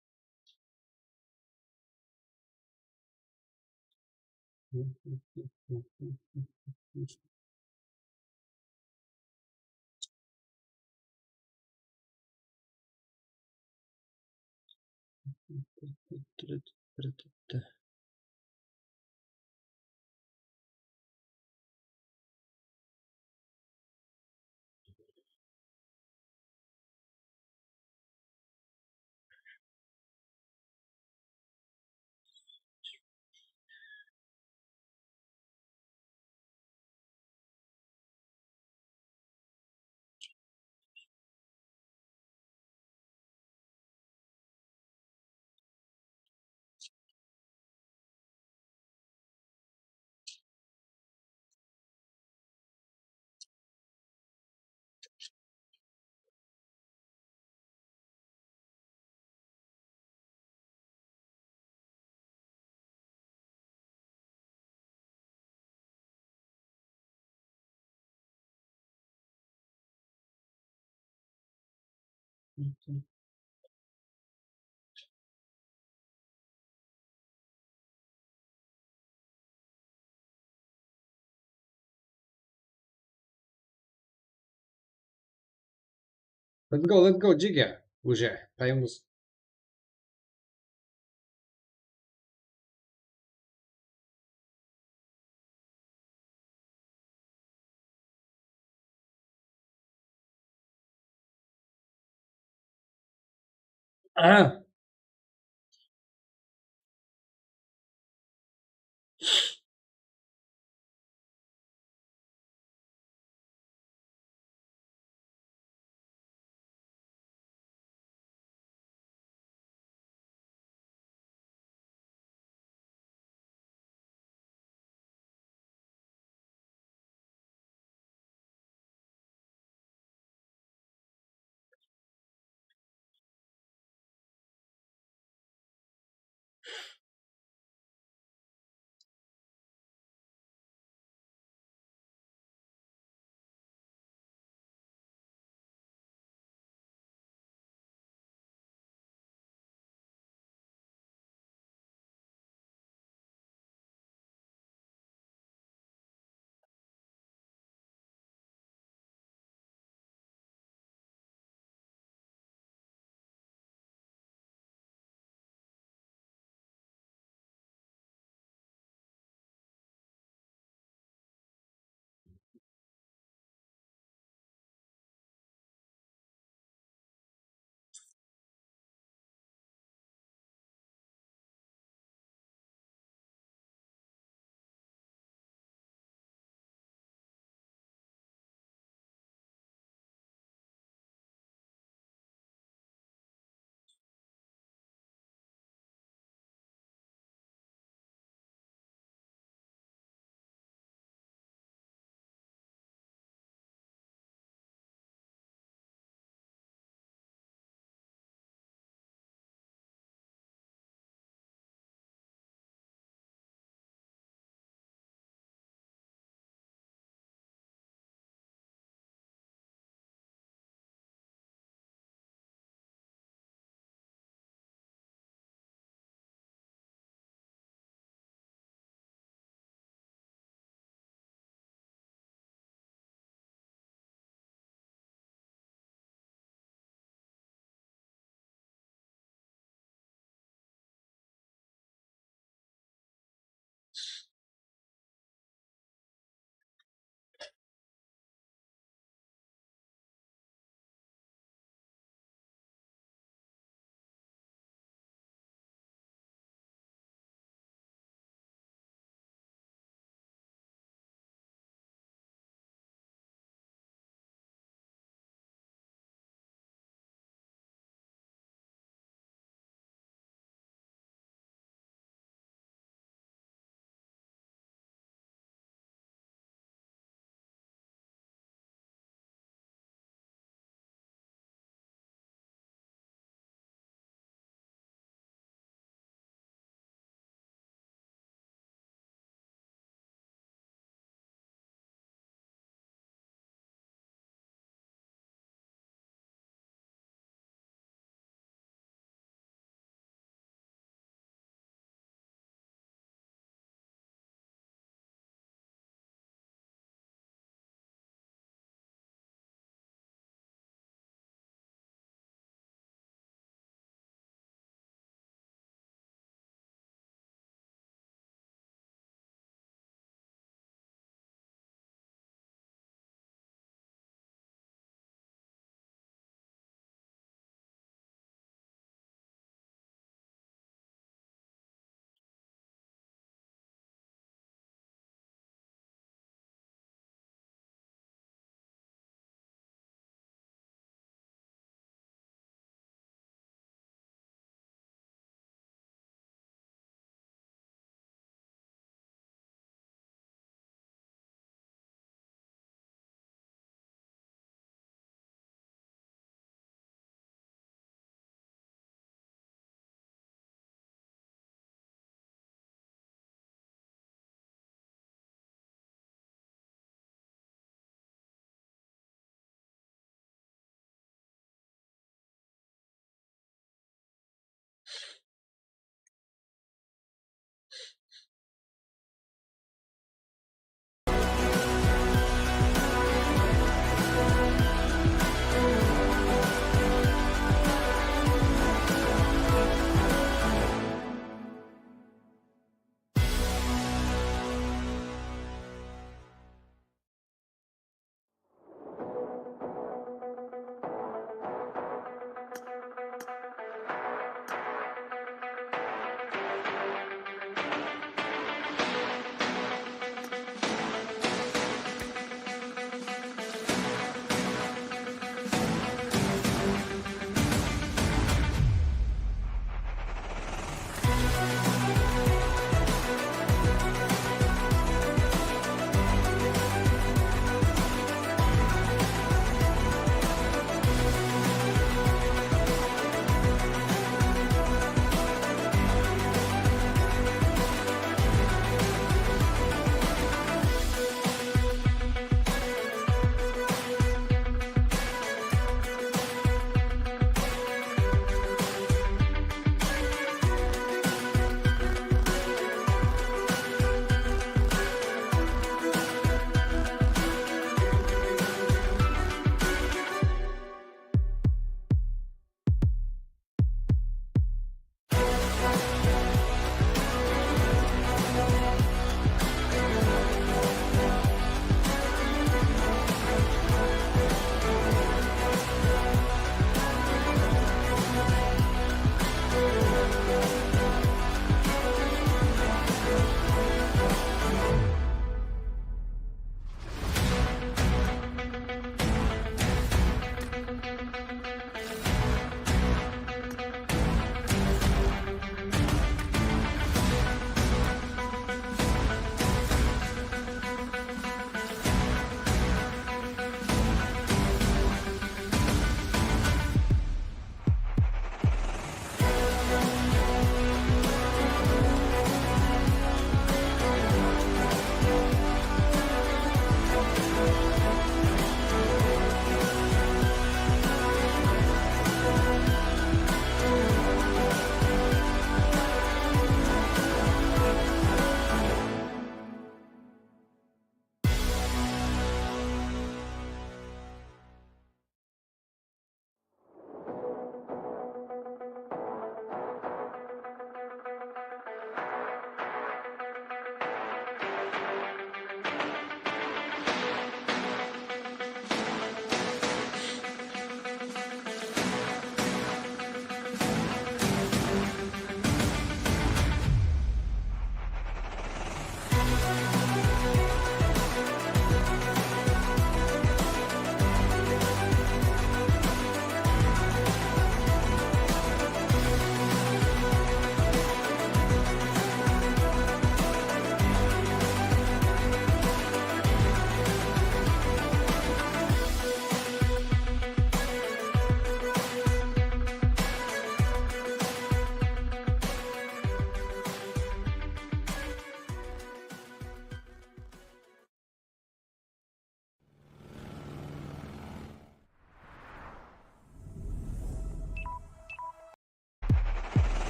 Let's go, let's go, Jigga. Уже, поймыз.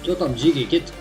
Totam, jege, ket.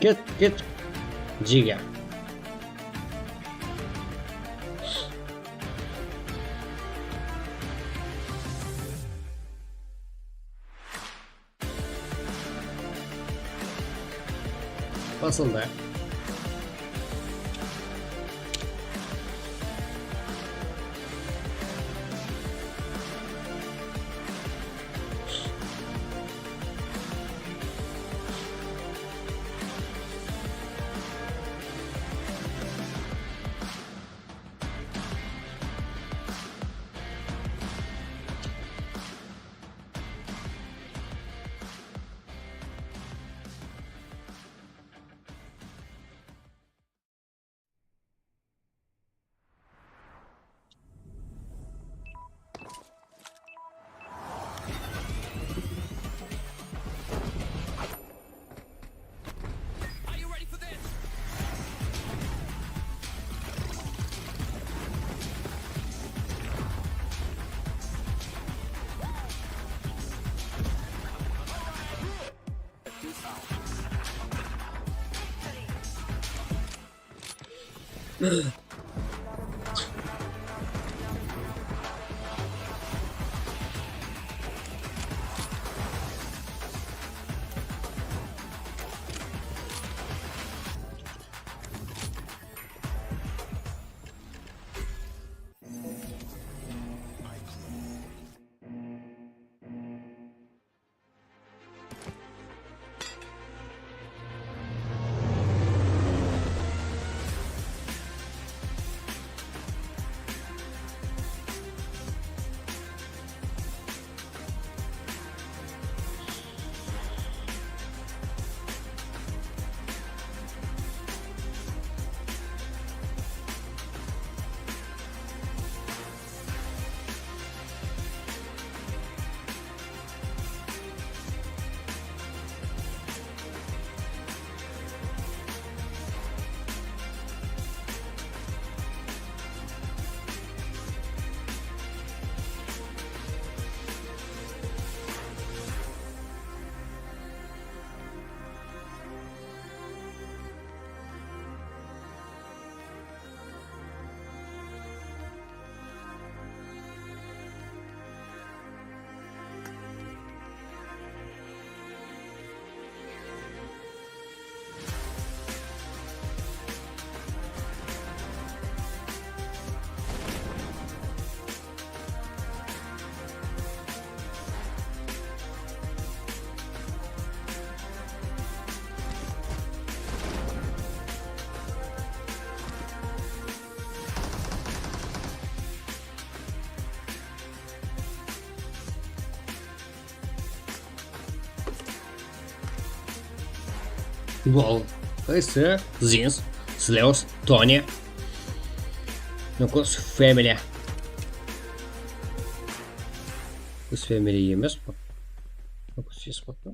Ket, ket. Jege. Basıldı. Gol. Qaysı? Zins, Sleus, Toni. Nukus Family. Nukus Family emes bu. Nukus Esport pa?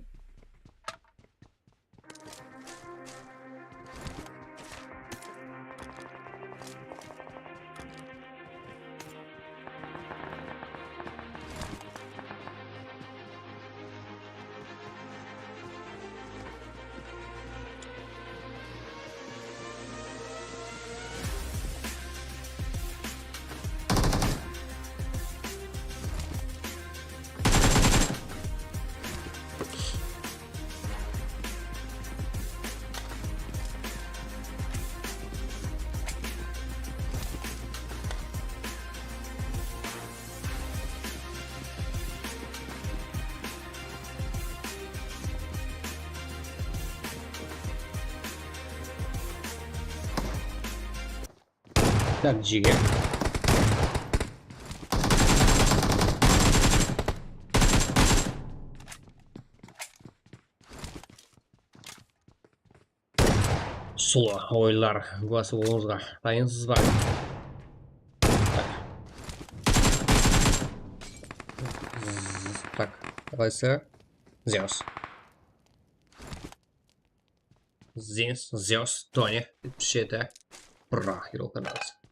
Tak, jege. Sulı oyınlar, gúwası bolıwıńızǵa dayınsız ba? Tak, qaysı? Zeus. Zins, Zeus, Toni, jetpis jeti. Bra, hero kanalız.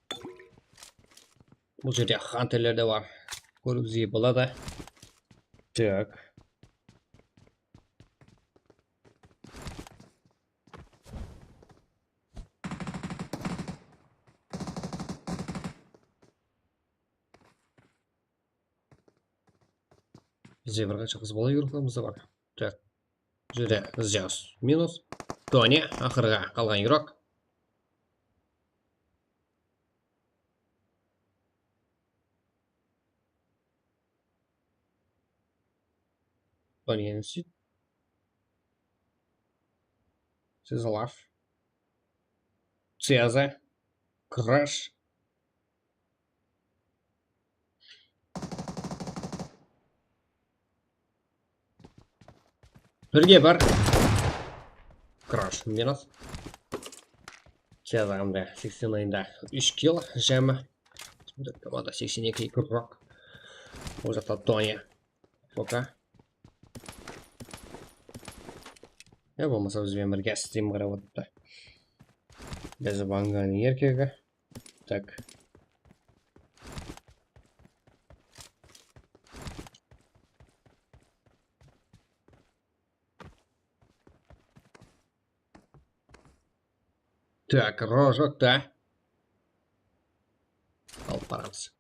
Bul jerde Hunterler de bar. Kóriwimizge boladı. Tak. Bizde bir qansha qız bala igroklarımız da bar. Tak. Júre, Zeus minus. Toni, aqırǵı qalǵan igrok. Toni endi sóyt. Siz laf. Ceza. Crash. Birge bar. Crash minus. Ceza mında seksen oyında úsh kill jámi. Komanda seksen eki igrok. Ol jaqta Toni. Foka. Ya bolmasa biz benen birge strim qarap otırıptı. Biz Vanganıń erkegi. Tak. Tak, rojok ta. baramız.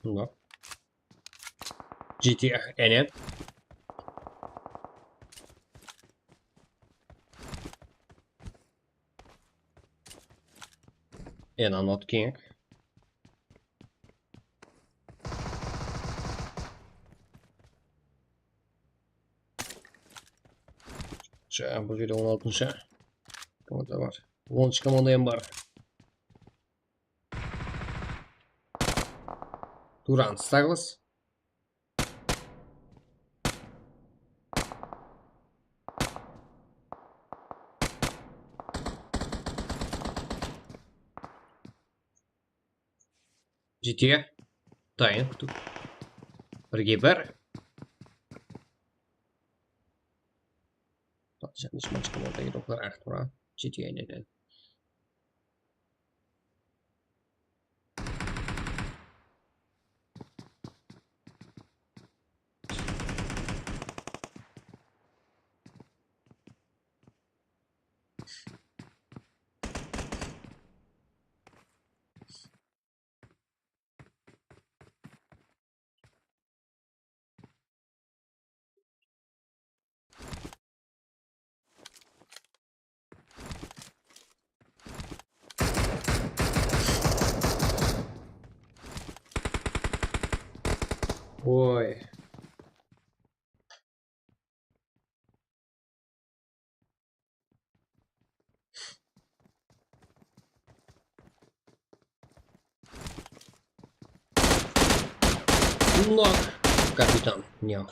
Mına. G T A, áne. And I'm not king. Jańa bul jerde on altınshı komanda bar. Onınshı komanda hám bar. Turan Stagless. G T A. Dayın. Birge bir. Patlıcan içme çıkma orada yedi oklar ahtı var. G T A ile. Oy. Нок. Капитан. Не.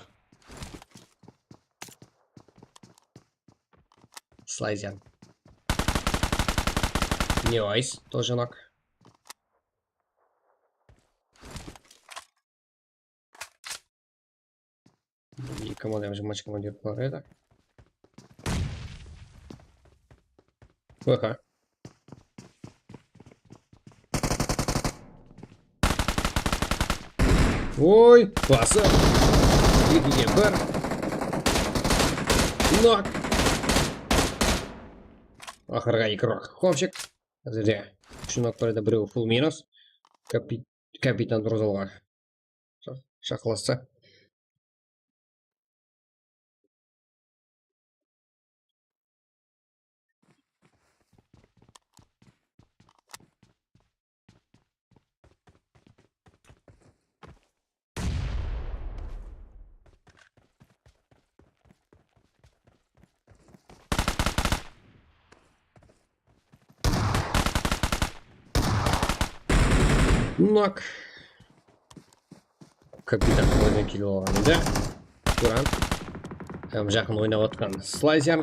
Слайзер. Не айс, тоже нок. Eki komanda hám jigirma ikki komandir bar edi. Oha. Oy, basıp. Ekige bir. Nok. Aqırǵı eki rok. Xopshik. Házirde úsh nok bar edi, birewi full minus. Kapi-, kapitan durıs alǵan. Sha-, shaqlassa. Nok. Kapitan oydan kelip alǵan edi. Turan. Hám jaqın oynap atqan Slayzer.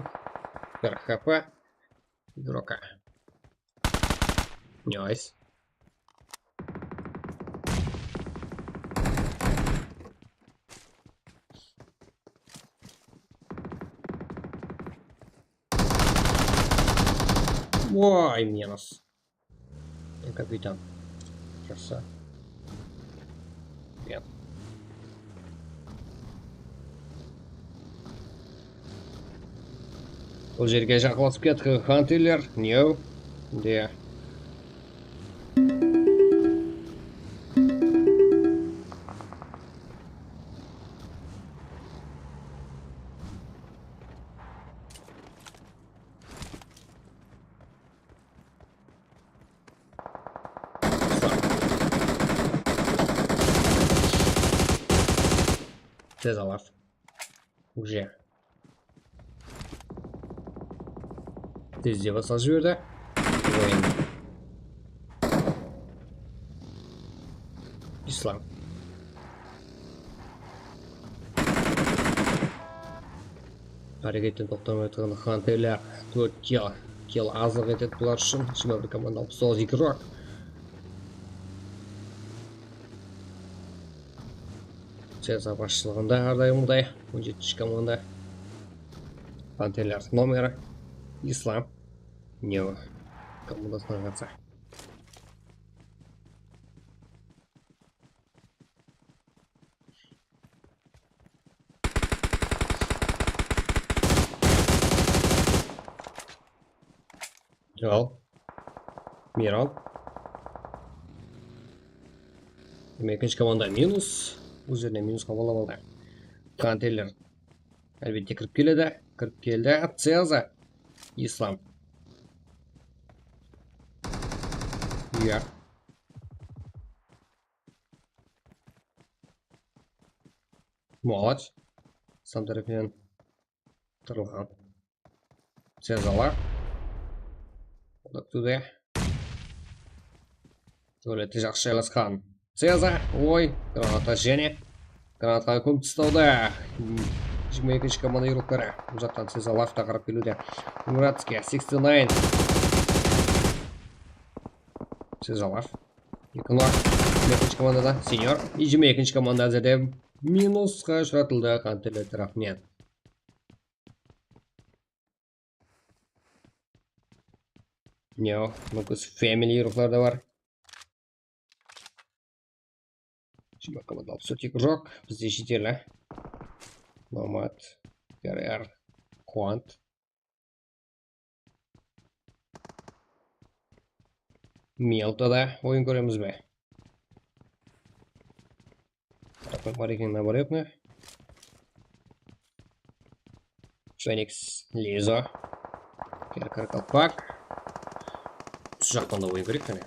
Bir H P. Игрока. Nice. Vay, minus. Kapitan. Krasa. Привет. Bul jerge jaqınlasıp kettik, Hunterler. New. De. Tez alar. Уже. Tezde basqa jiberdi. Oyın. Islam. Háreketten toqtamay turǵan Hunterler tórt kill, kill azlıq etedi bular ushın. Jigirma bir komanda, alpıs toǵız игрок. Ceza basshılıǵında hár dayımǵıday on jetinshi komanda. Hunterler nomeri Islam. New komandasına qarsı. Al. Miran. Demek, ekinshi komanda minus. Ózlerine minus qabıllap aldı. Konteyner. Álbette, kirip keledi. Kirip keldi. Ceza. Islam. Iya. Молодец. Islam tárepinen tırılǵan. Cezalar. Odak túbe. Tóleti jaqsı jaylasqan. Ceza. Oy, granata jáne. Granataǵa kómip tasladı. Jigirma ekinshi komanda yurıqları. Bul jaqtan Ceza Life ta qarap keliwde. Muratskiy, sixty nine. Ceza Life. Eki nol. Ekinshi komandada Senior. Jigirma ekinshi komanda házirde minusqa ushıratıldı Qanteler tarafınan. Neo, Nukus Family yurıqlarda bar. Jigirma komanda alpıs tórt joq, bizde jeterli. Nomad, T R R, Quant. Meltada oyın kóremiz be? Bar eken, naborotno. Feniks, Lizo. Kerkar Kalpak. Usı jaqtan da oyın kerek qáne.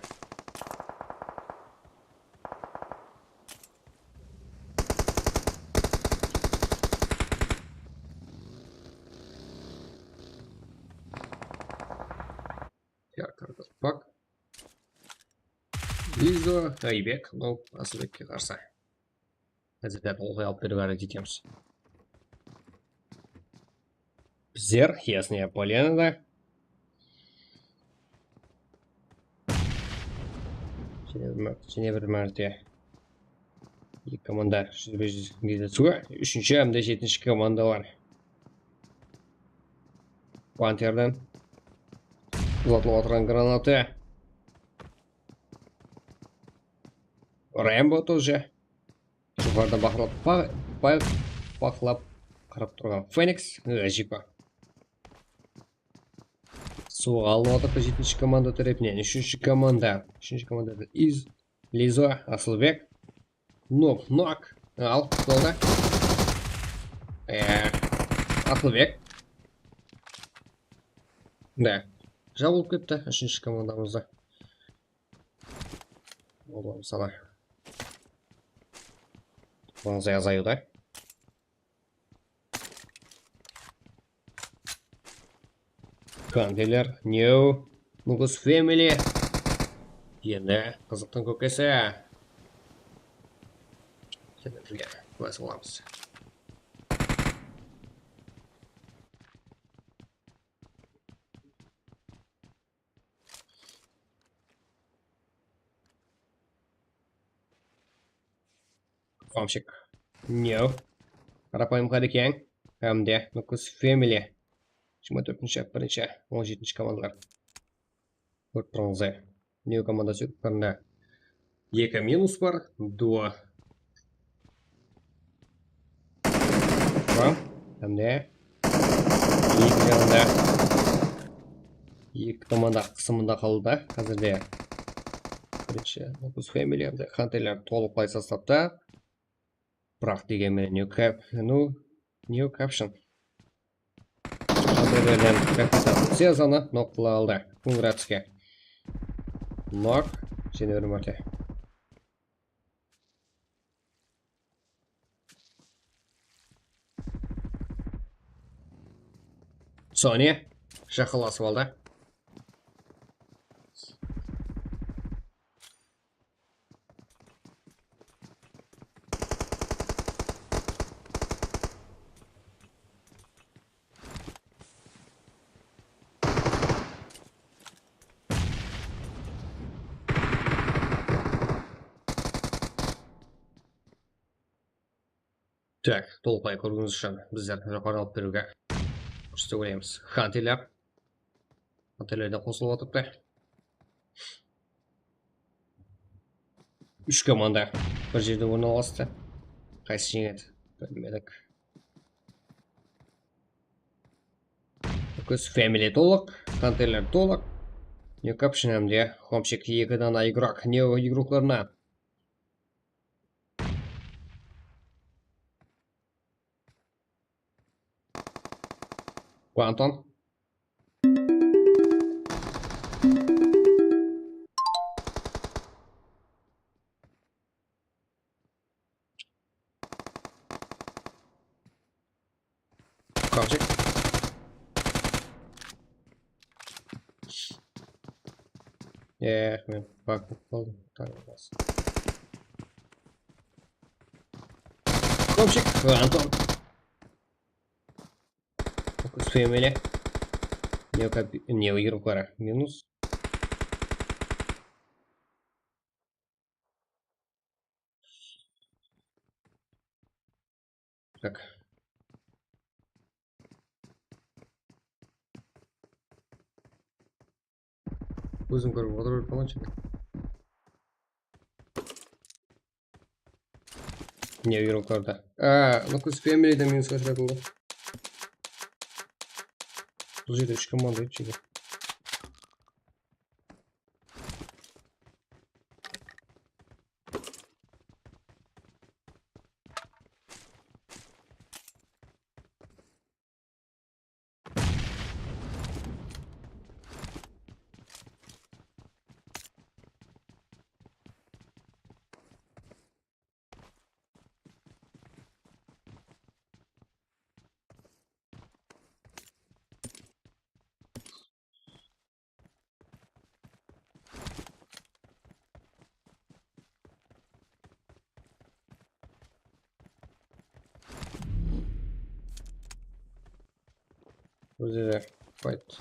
Kerkar Kalpak. Lizo, Aybek, no, Asılbekke qarsı. Házirde ılǵıy alıp beriwge háreket etemiz. Bizler Yasnaya Polyana da. Jáne bir márte, jáne bir márte. Eki komanda júzbe-júz gezilisiwi. Úshinshi hám de jetinshi komandalar. Panterden uzatılıp atırǵan granata. Rembo тоже. Joqarıdan baqlap, ba-, ba-, baqlap qarap turǵan Feniks, e, Jipa. Suwıq alınıp atır jetinshi komanda tárepinen. Úshinshi komanda, úshinshi komandada Iz, Lizo, Asılbek. Nok, nok. Al, qutıldı. E, Asılbek. Da. Jabılıp ketti úshinshi komandamızda. Oba, mısalı. Bunıń azayıwda. Konteyner, New, Nukus Family. Endi qızıqtıń kókesi. Jáne bizge kúwasi bolamız. Famshik. New. Qarapayım Qárekeń. Hám de Nukus Family. Jigirma tórtinshi, birinshi, on jetinshi komandalar. Kórip turıńızday. New komandası yurıplarında eki minus bar. Duo. Bar. Hám de eki jaǵında eki komanda qısımında qaldı da házirde. Birinshi, Nukus Family hám de Hunterler tolıqlay sastavta. Biraq degen menen New Cap, nu, New Caption. Hunterlerden kapitan Sezanı nok qıla aldı. Kongratske. Nok. Jáne bir márte. Sony. Jaqınlasıp aldı. Tak, tolıqlay kóriwińiz ushın bizler joqarı alıp beriwge kúriste oynaymiz. Hunterler. Hunterler de qosılıp atırıptı. Úsh komanda bir jerde ornalasıptı. Qaysı jeńedi? Bilmedik. Nukus Family tolıq, Hunterler tolıq. Ne kapshin hám de, Homchik, eki dana igrok. Ne o igroklarına? Quantum. Kalacak. Eh, men bakıp qaldım. Tanılmaz. Komşik, Anton. Uspeyim ele. Ne o kapi-, ne o yurukları? Minus. Tak. Ózim kórip otırıp palonchik. Ne, yuruklarda. A, Lucas Family de minusqa ushıratıldı. Bul jerde úsh komanda edi jege. Ózi de fight.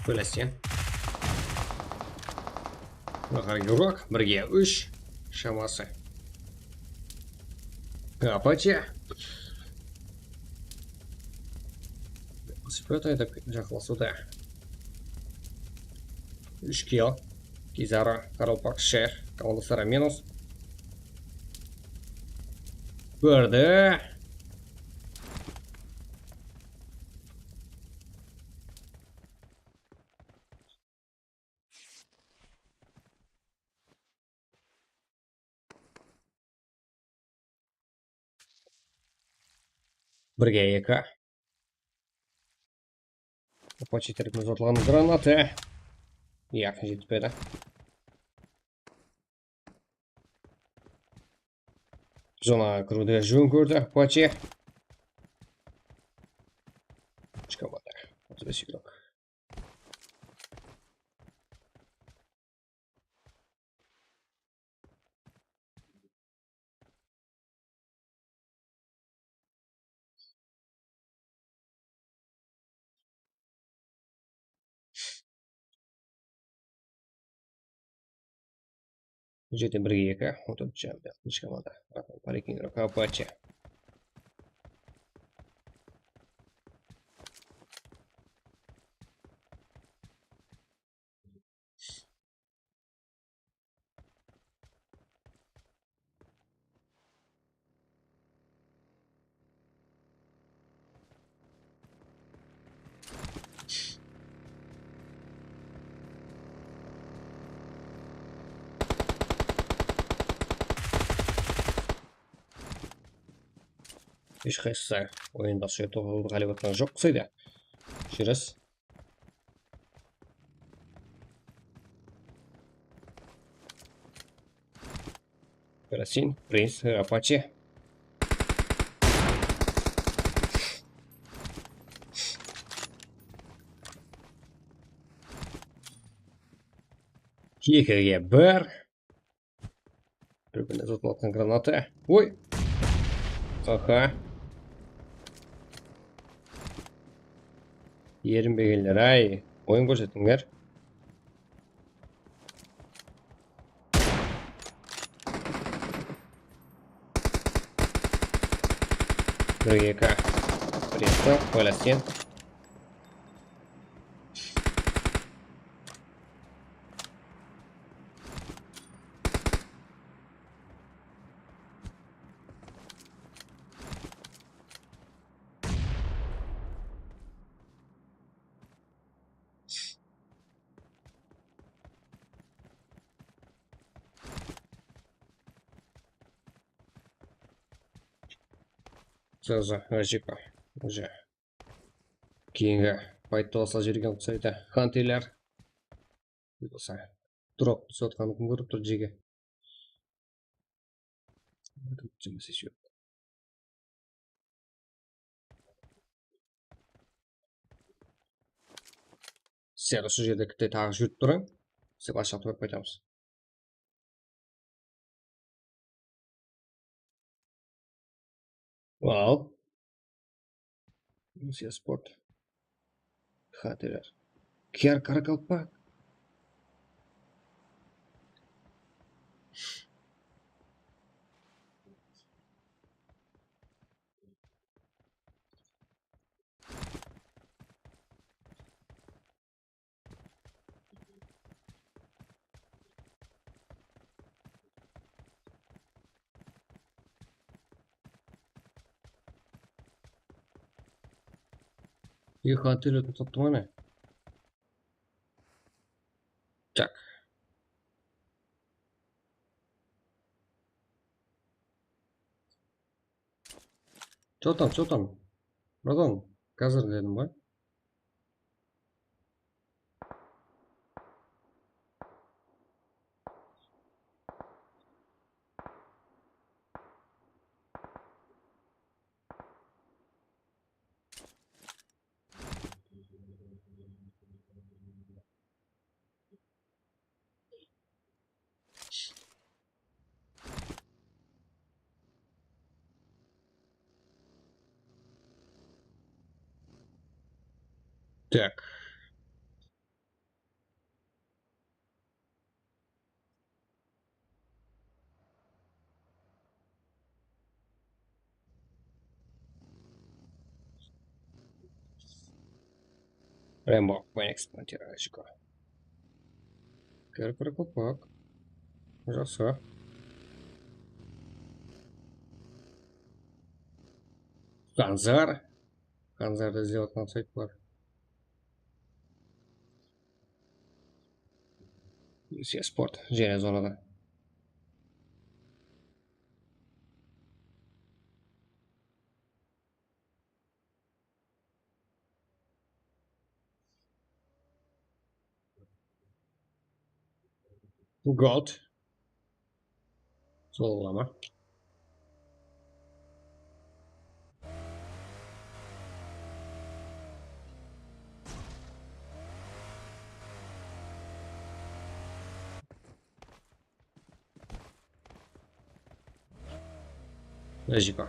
Bólesen. Mınaǵar yuraq, birge úsh shaması. Apache. Uspet aytıp, jaqınlasıwda. Úsh kill. Kizara, Qaraqalpaq, Shayx, komandasları minus. Kórdi. Birge eki. Apache terek muzatılǵan granata. Yaq, jetpedi. Zona kiriwdi jón kórdi Apache. Úsh komanda. Otız bes yuraq. Bul jerde birge eki, on tórt jam, altınshı komanda. Palikning Apache. Hesh qaysı oyında sol toǵıp ǵalip atqan joq qısaydı. Júriz. Kerasin, Prince, Apache. Ekige bir. Bir-birine zıtlatqan granata. Oy! Aha. Erinbegenler, ay. Oyın kórsetińler. Bir eki. Приста, Палестин. Тоже, Rajiko. Уже. Keyingi faytta basqa jerge uqsaydı. Xanteler. Bolsa. Drop túsip atqanın kim kórip tur jege. Sizler usı jerde kitte taǵı júrip turıń. Sizlerge ashıqtı berip qaytamız. Wow. Rusiya sport. Xatirler. Kiyar Karakalpak. Ih, antelopa taptım ana. Так. Чё там, чё там? Братан, házir dedim ǵoy. Так. Rainbow Phoenix Pantera Jiko. Kir, kir, kopak. Jaqsı. Ganzar. Ganzardı izlep atqan sayt bar. Rusiya sport, jáne zorladı. Gold. Sol bola ma? Rajiko.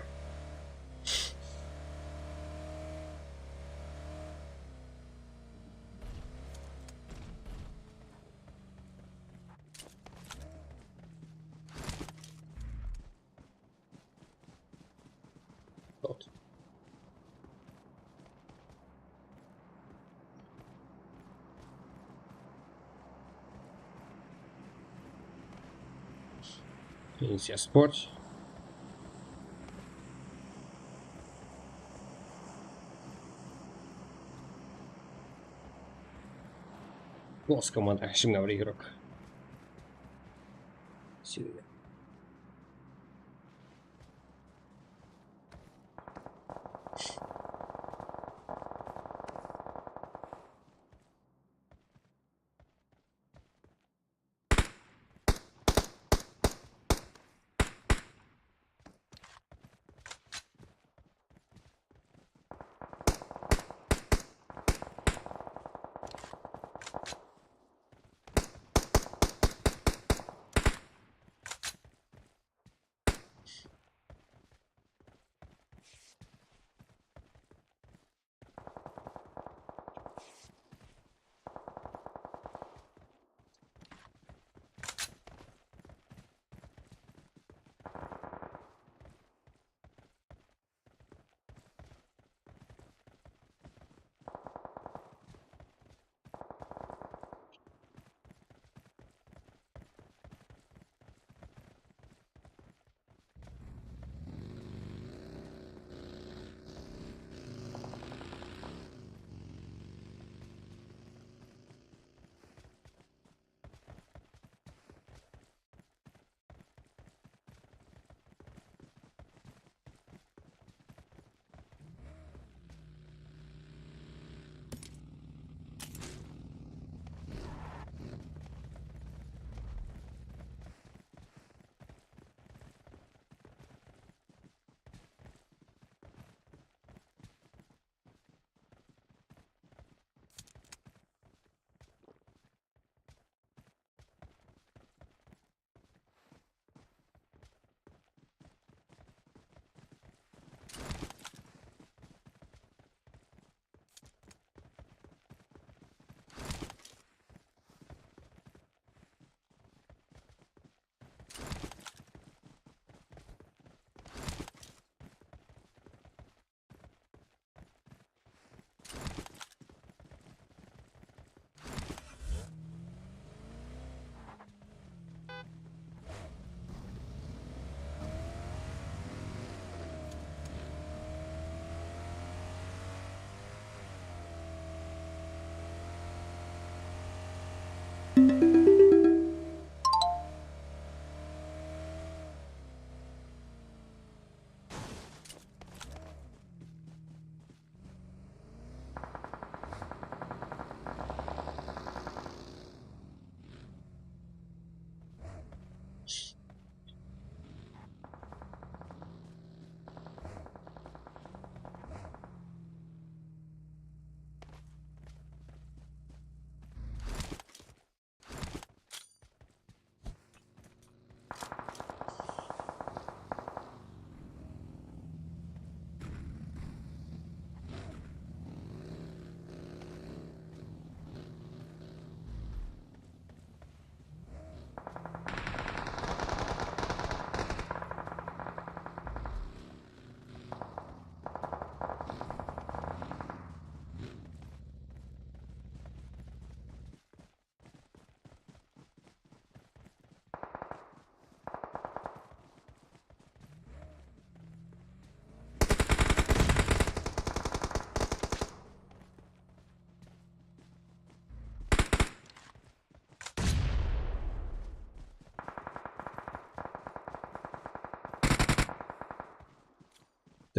Dot. Pensiya sport. Bos komanda, shimna bir igrok. Sirga.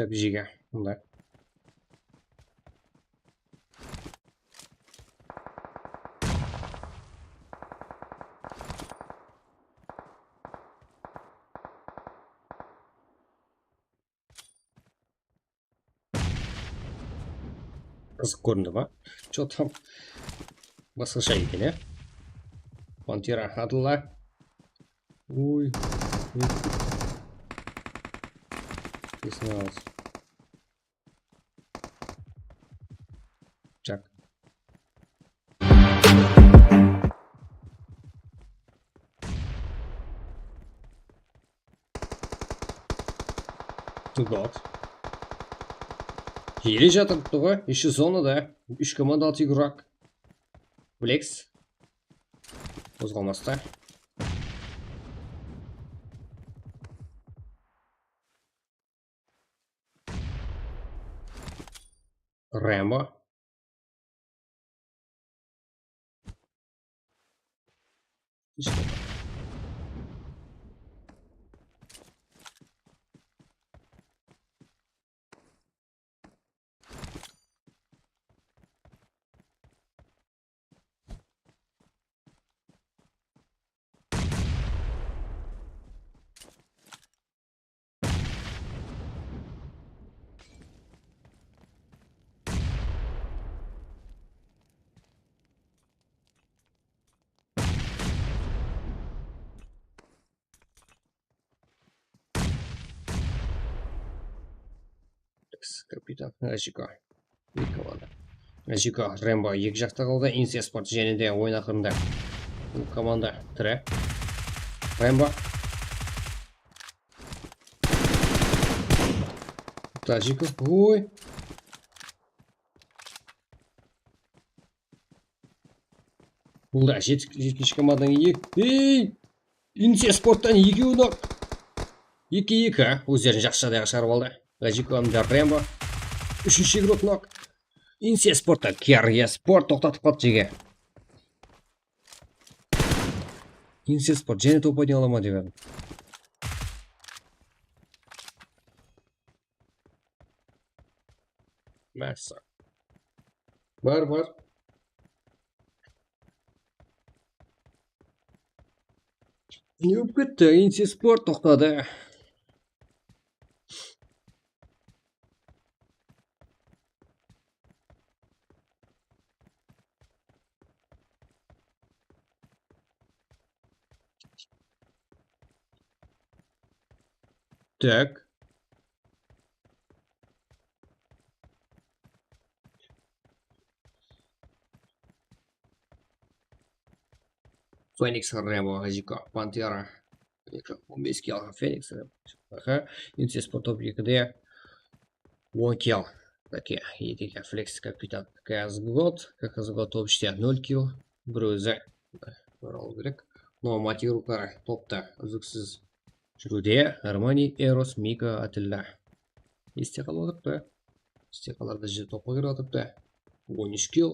P U B G-ge mında. Qızıq kórindi ma? Chё tam basqasha eken, ya. Pantera atıldı. Oy. Kesin alamız. Chak. Tugak. Ele jatırıptı ǵoy, ещё zonada. Úsh komanda, altı игрок. Flex. Qozǵalmasta. Rambo. Kapitan Ajiko. Eki komanda. Ajiko, Rambo eki jaqta qaldı. Inse Sport jáne de oyın aqırında. Bul komanda tiri. Rambo. Ajiko. Oy. Bul da jet-, jetkinshi komandanıń eki. Ey! Inse Sporttan ekewi nok. Eki eki, ha? Ózlerin jaqsı jaǵdayǵa shıǵarıp aldı. Gajikov hám de Rembo. Úshinshi igrok nok. Inse Sportta Kerge Sport toqtatıp qaldı jege. Inse Sport jáne top oynay ala ma dep edim. Massa. Bar, bar. Ne bolıp ketti? Inse Sport toqtadı. Tak. Feniks, Rembo, Ajiko, Pantera. On bes kill alǵan Feniks, Rembo. Aha, Inse Sport top ekide. On kill. Take, eki kill Flex, Kapitan, K S God, K S God top úshte nol kill. Bir ózi. Bir alıw kerek. Nomad igrokları topta úzliksiz júriwde. Armani, Eros, Mika, Atilla. Este qalıp atırıptı. Este qalarda júz topqa kirip atırıptı. On úsh kill.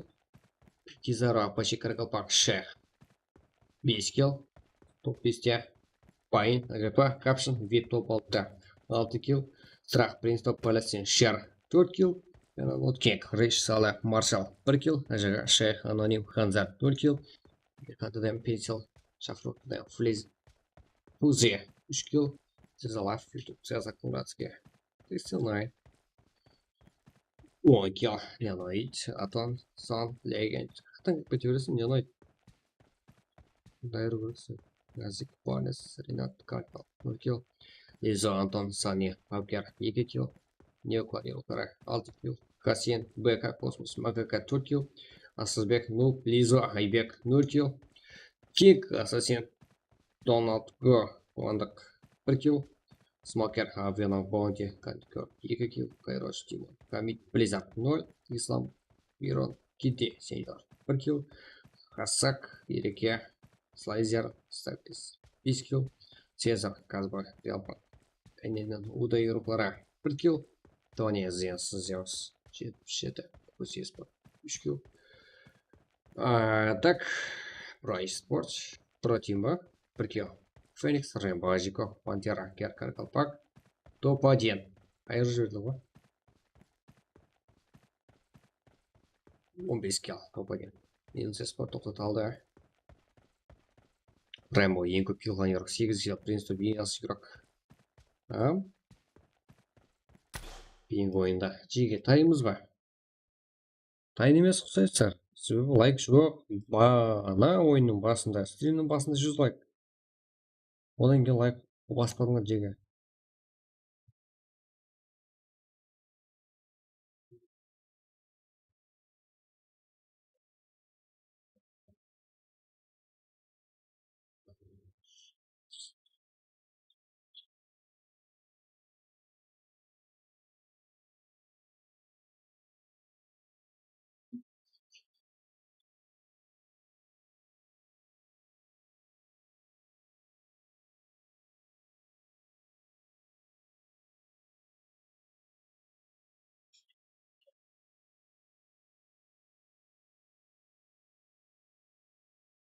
Kizara, Apache, Qaraqalpaq, Shayx. Bes kill. Top beste. Payin, A G P, Kapshin, Vip top altıda. Altı kill. Strah, Prince top, Palestine, Sher. Tórt kill. Yana Not King, Rich, Sala, Marshall. Bir kill. Ajaga, Shayx, Anonim, Hanzar. Nol kill. Qatadem Pencil, Shafruk, Fliz, Fuzi, úsh kill, Cezalaev, Cezar Kuratskiy, seksen nol, on kill, Leonid, Atan, San, Legend, qattan kete bereseń, Leonid. Dayır kórsin. Nazik, Banes, Rinat, Karkal, nol kill, Lizo, Anton, Sani, Babker, eki kill, Neoklar, Yolkara, altı kill, Kasin, B K, Kosmos, M K K, tórt kill, Asızbek, Noob, Lizo, Aybek, nol kill, King, Assassin, Donald, Go, Quvandıq, bir kill, Smoker, Venom, Bounty, Kandikör, eki kill, Kairos, Timon, Kamit, Blizzard, nol, Islam, Miron, Kidde, Senior, bir kill, Xasak, Ereke, Slayzer, Stakis, bes kill, Cezar, Kazbar, Realpar, Enenen, Uda igrokları, bir kill, Toni, Zens, Zeus, jetpis jeti, Kusiespa, úsh kill. A, tak, Pro Esports, Pro Team ba, bir kill. Feniks, Rembo, Ajiko, Pantera, Ker, Karkalpak, Top один. Ayırıp jiberdi ǵoy. On bes kill, topa eken. Endi sport toqtataldı. Rambo eń kóp kill alǵan игрок, segiz kill, в принципе, eń jaqsı игрок. Ha? Keyingi oyında. Jege, tayınbız ba? Tayın emes uqsaydı, sir. Sebebi layk joq. Baǵana oyınnıń basında, strimniń basında júz layk. Odan keyin layk baspadıńlar, Jege.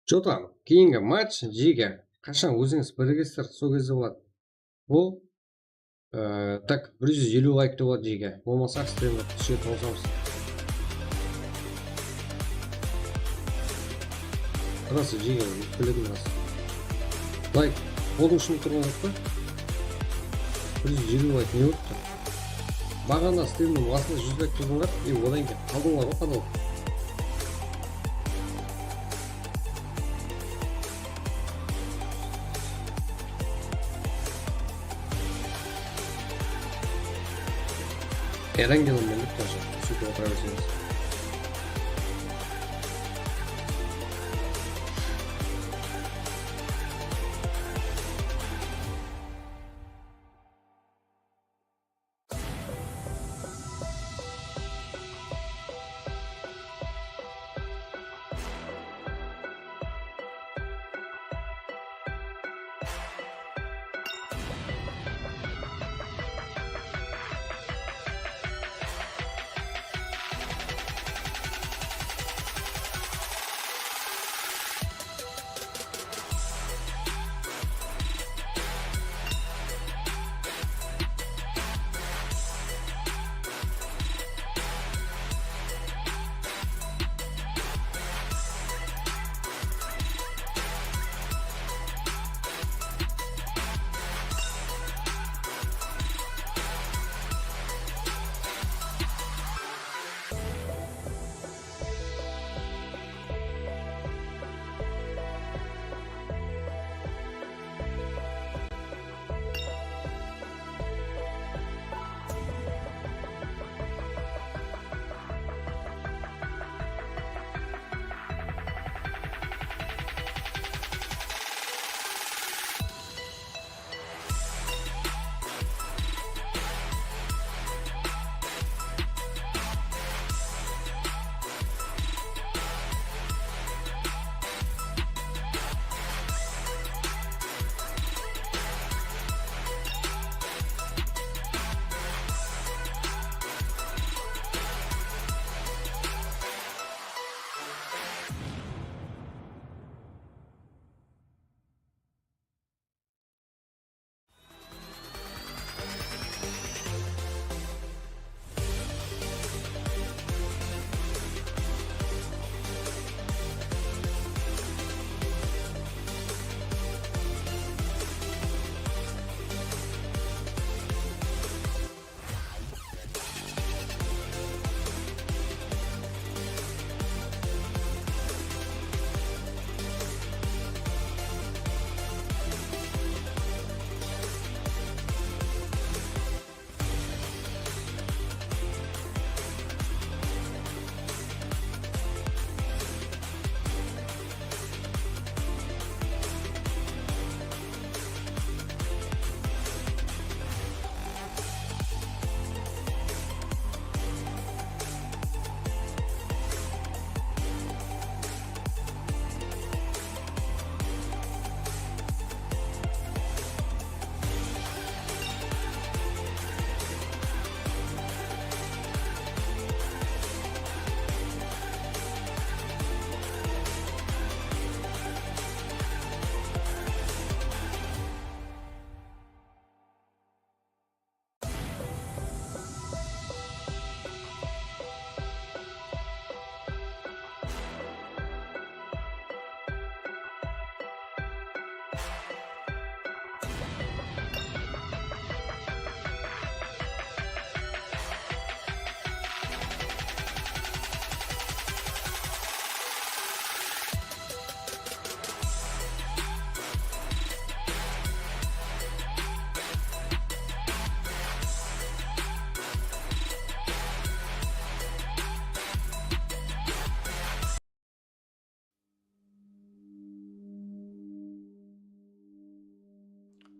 Jotam, keyingi match, Jege. Qashan ózińiz birgesizler, sol gezde boladı. Bul, e, tak, bir júz eliw layk te boladı, Jege. Bolmasa, strimdi túsirip tawsamız. Rası, Jege, biledi rası. Layk, boldıń ushın turǵan zat pa? Bir júz eliw layk ne bolıptı? Baǵana strimniń basında júz layk turdıńlar, e, odan keyin qaldıńlar ǵoy qadalıp. Erangel Mellik тоже. Sóytip otıra berseńiz.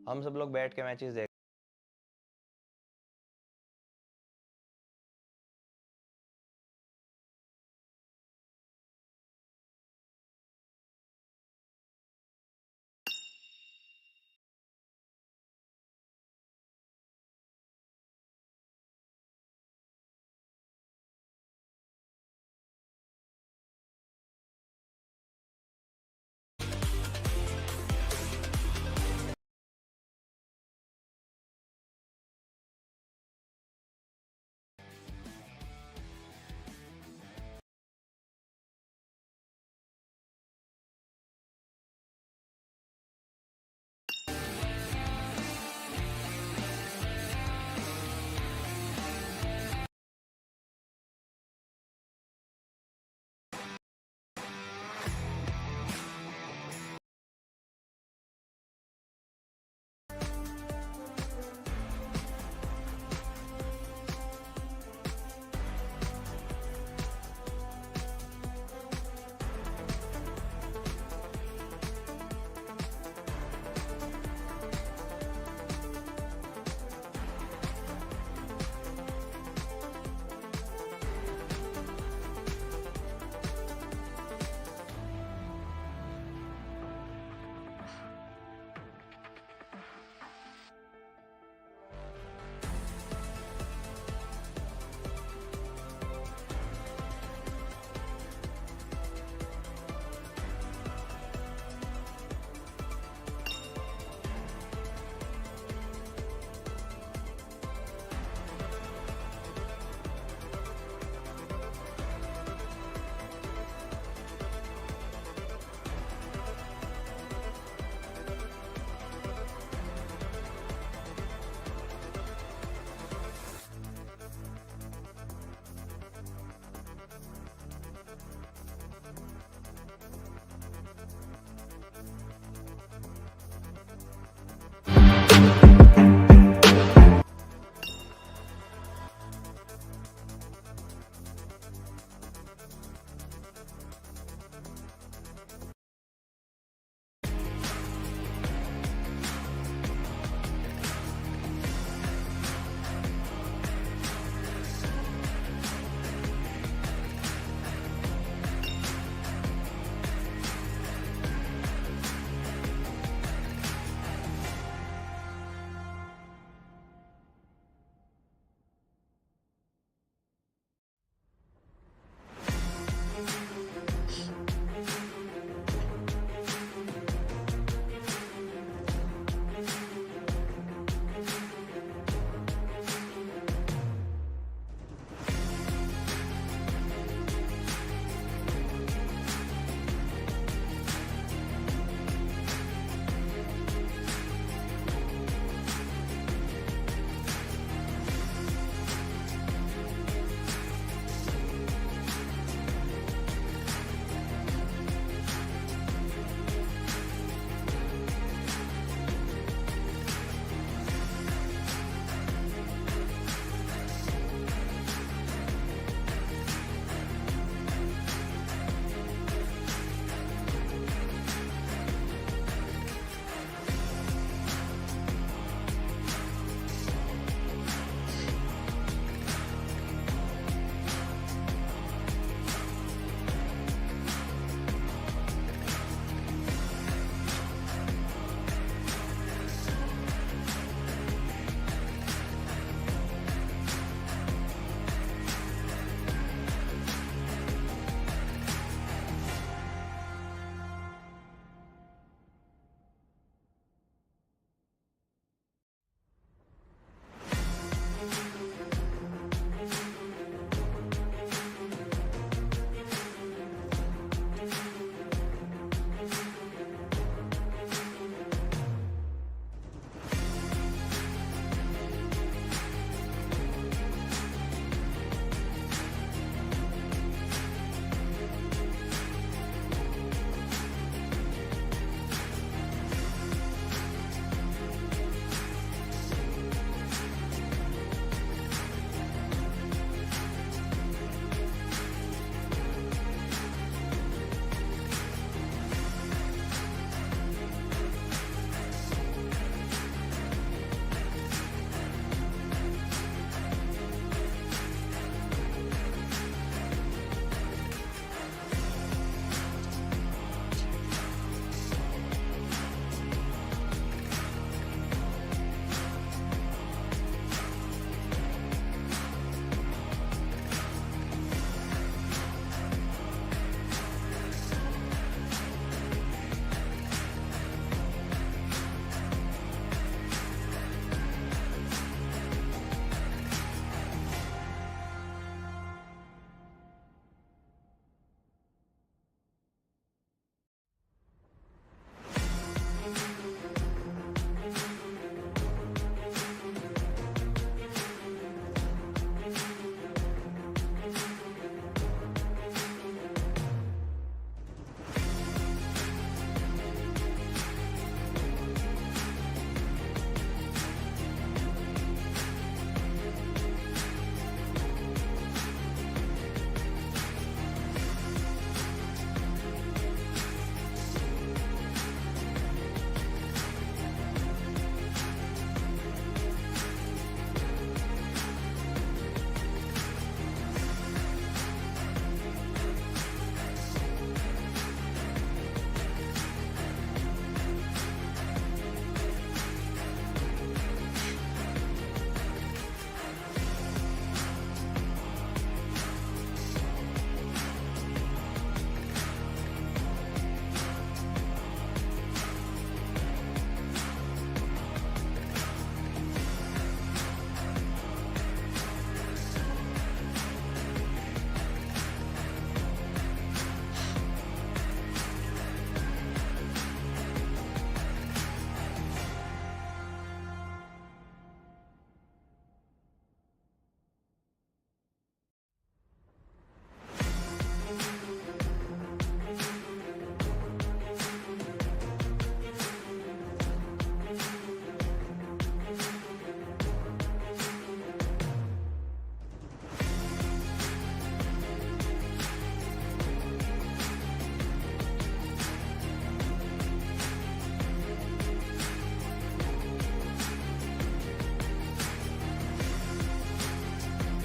हम सब लोग बैठ के मैचेस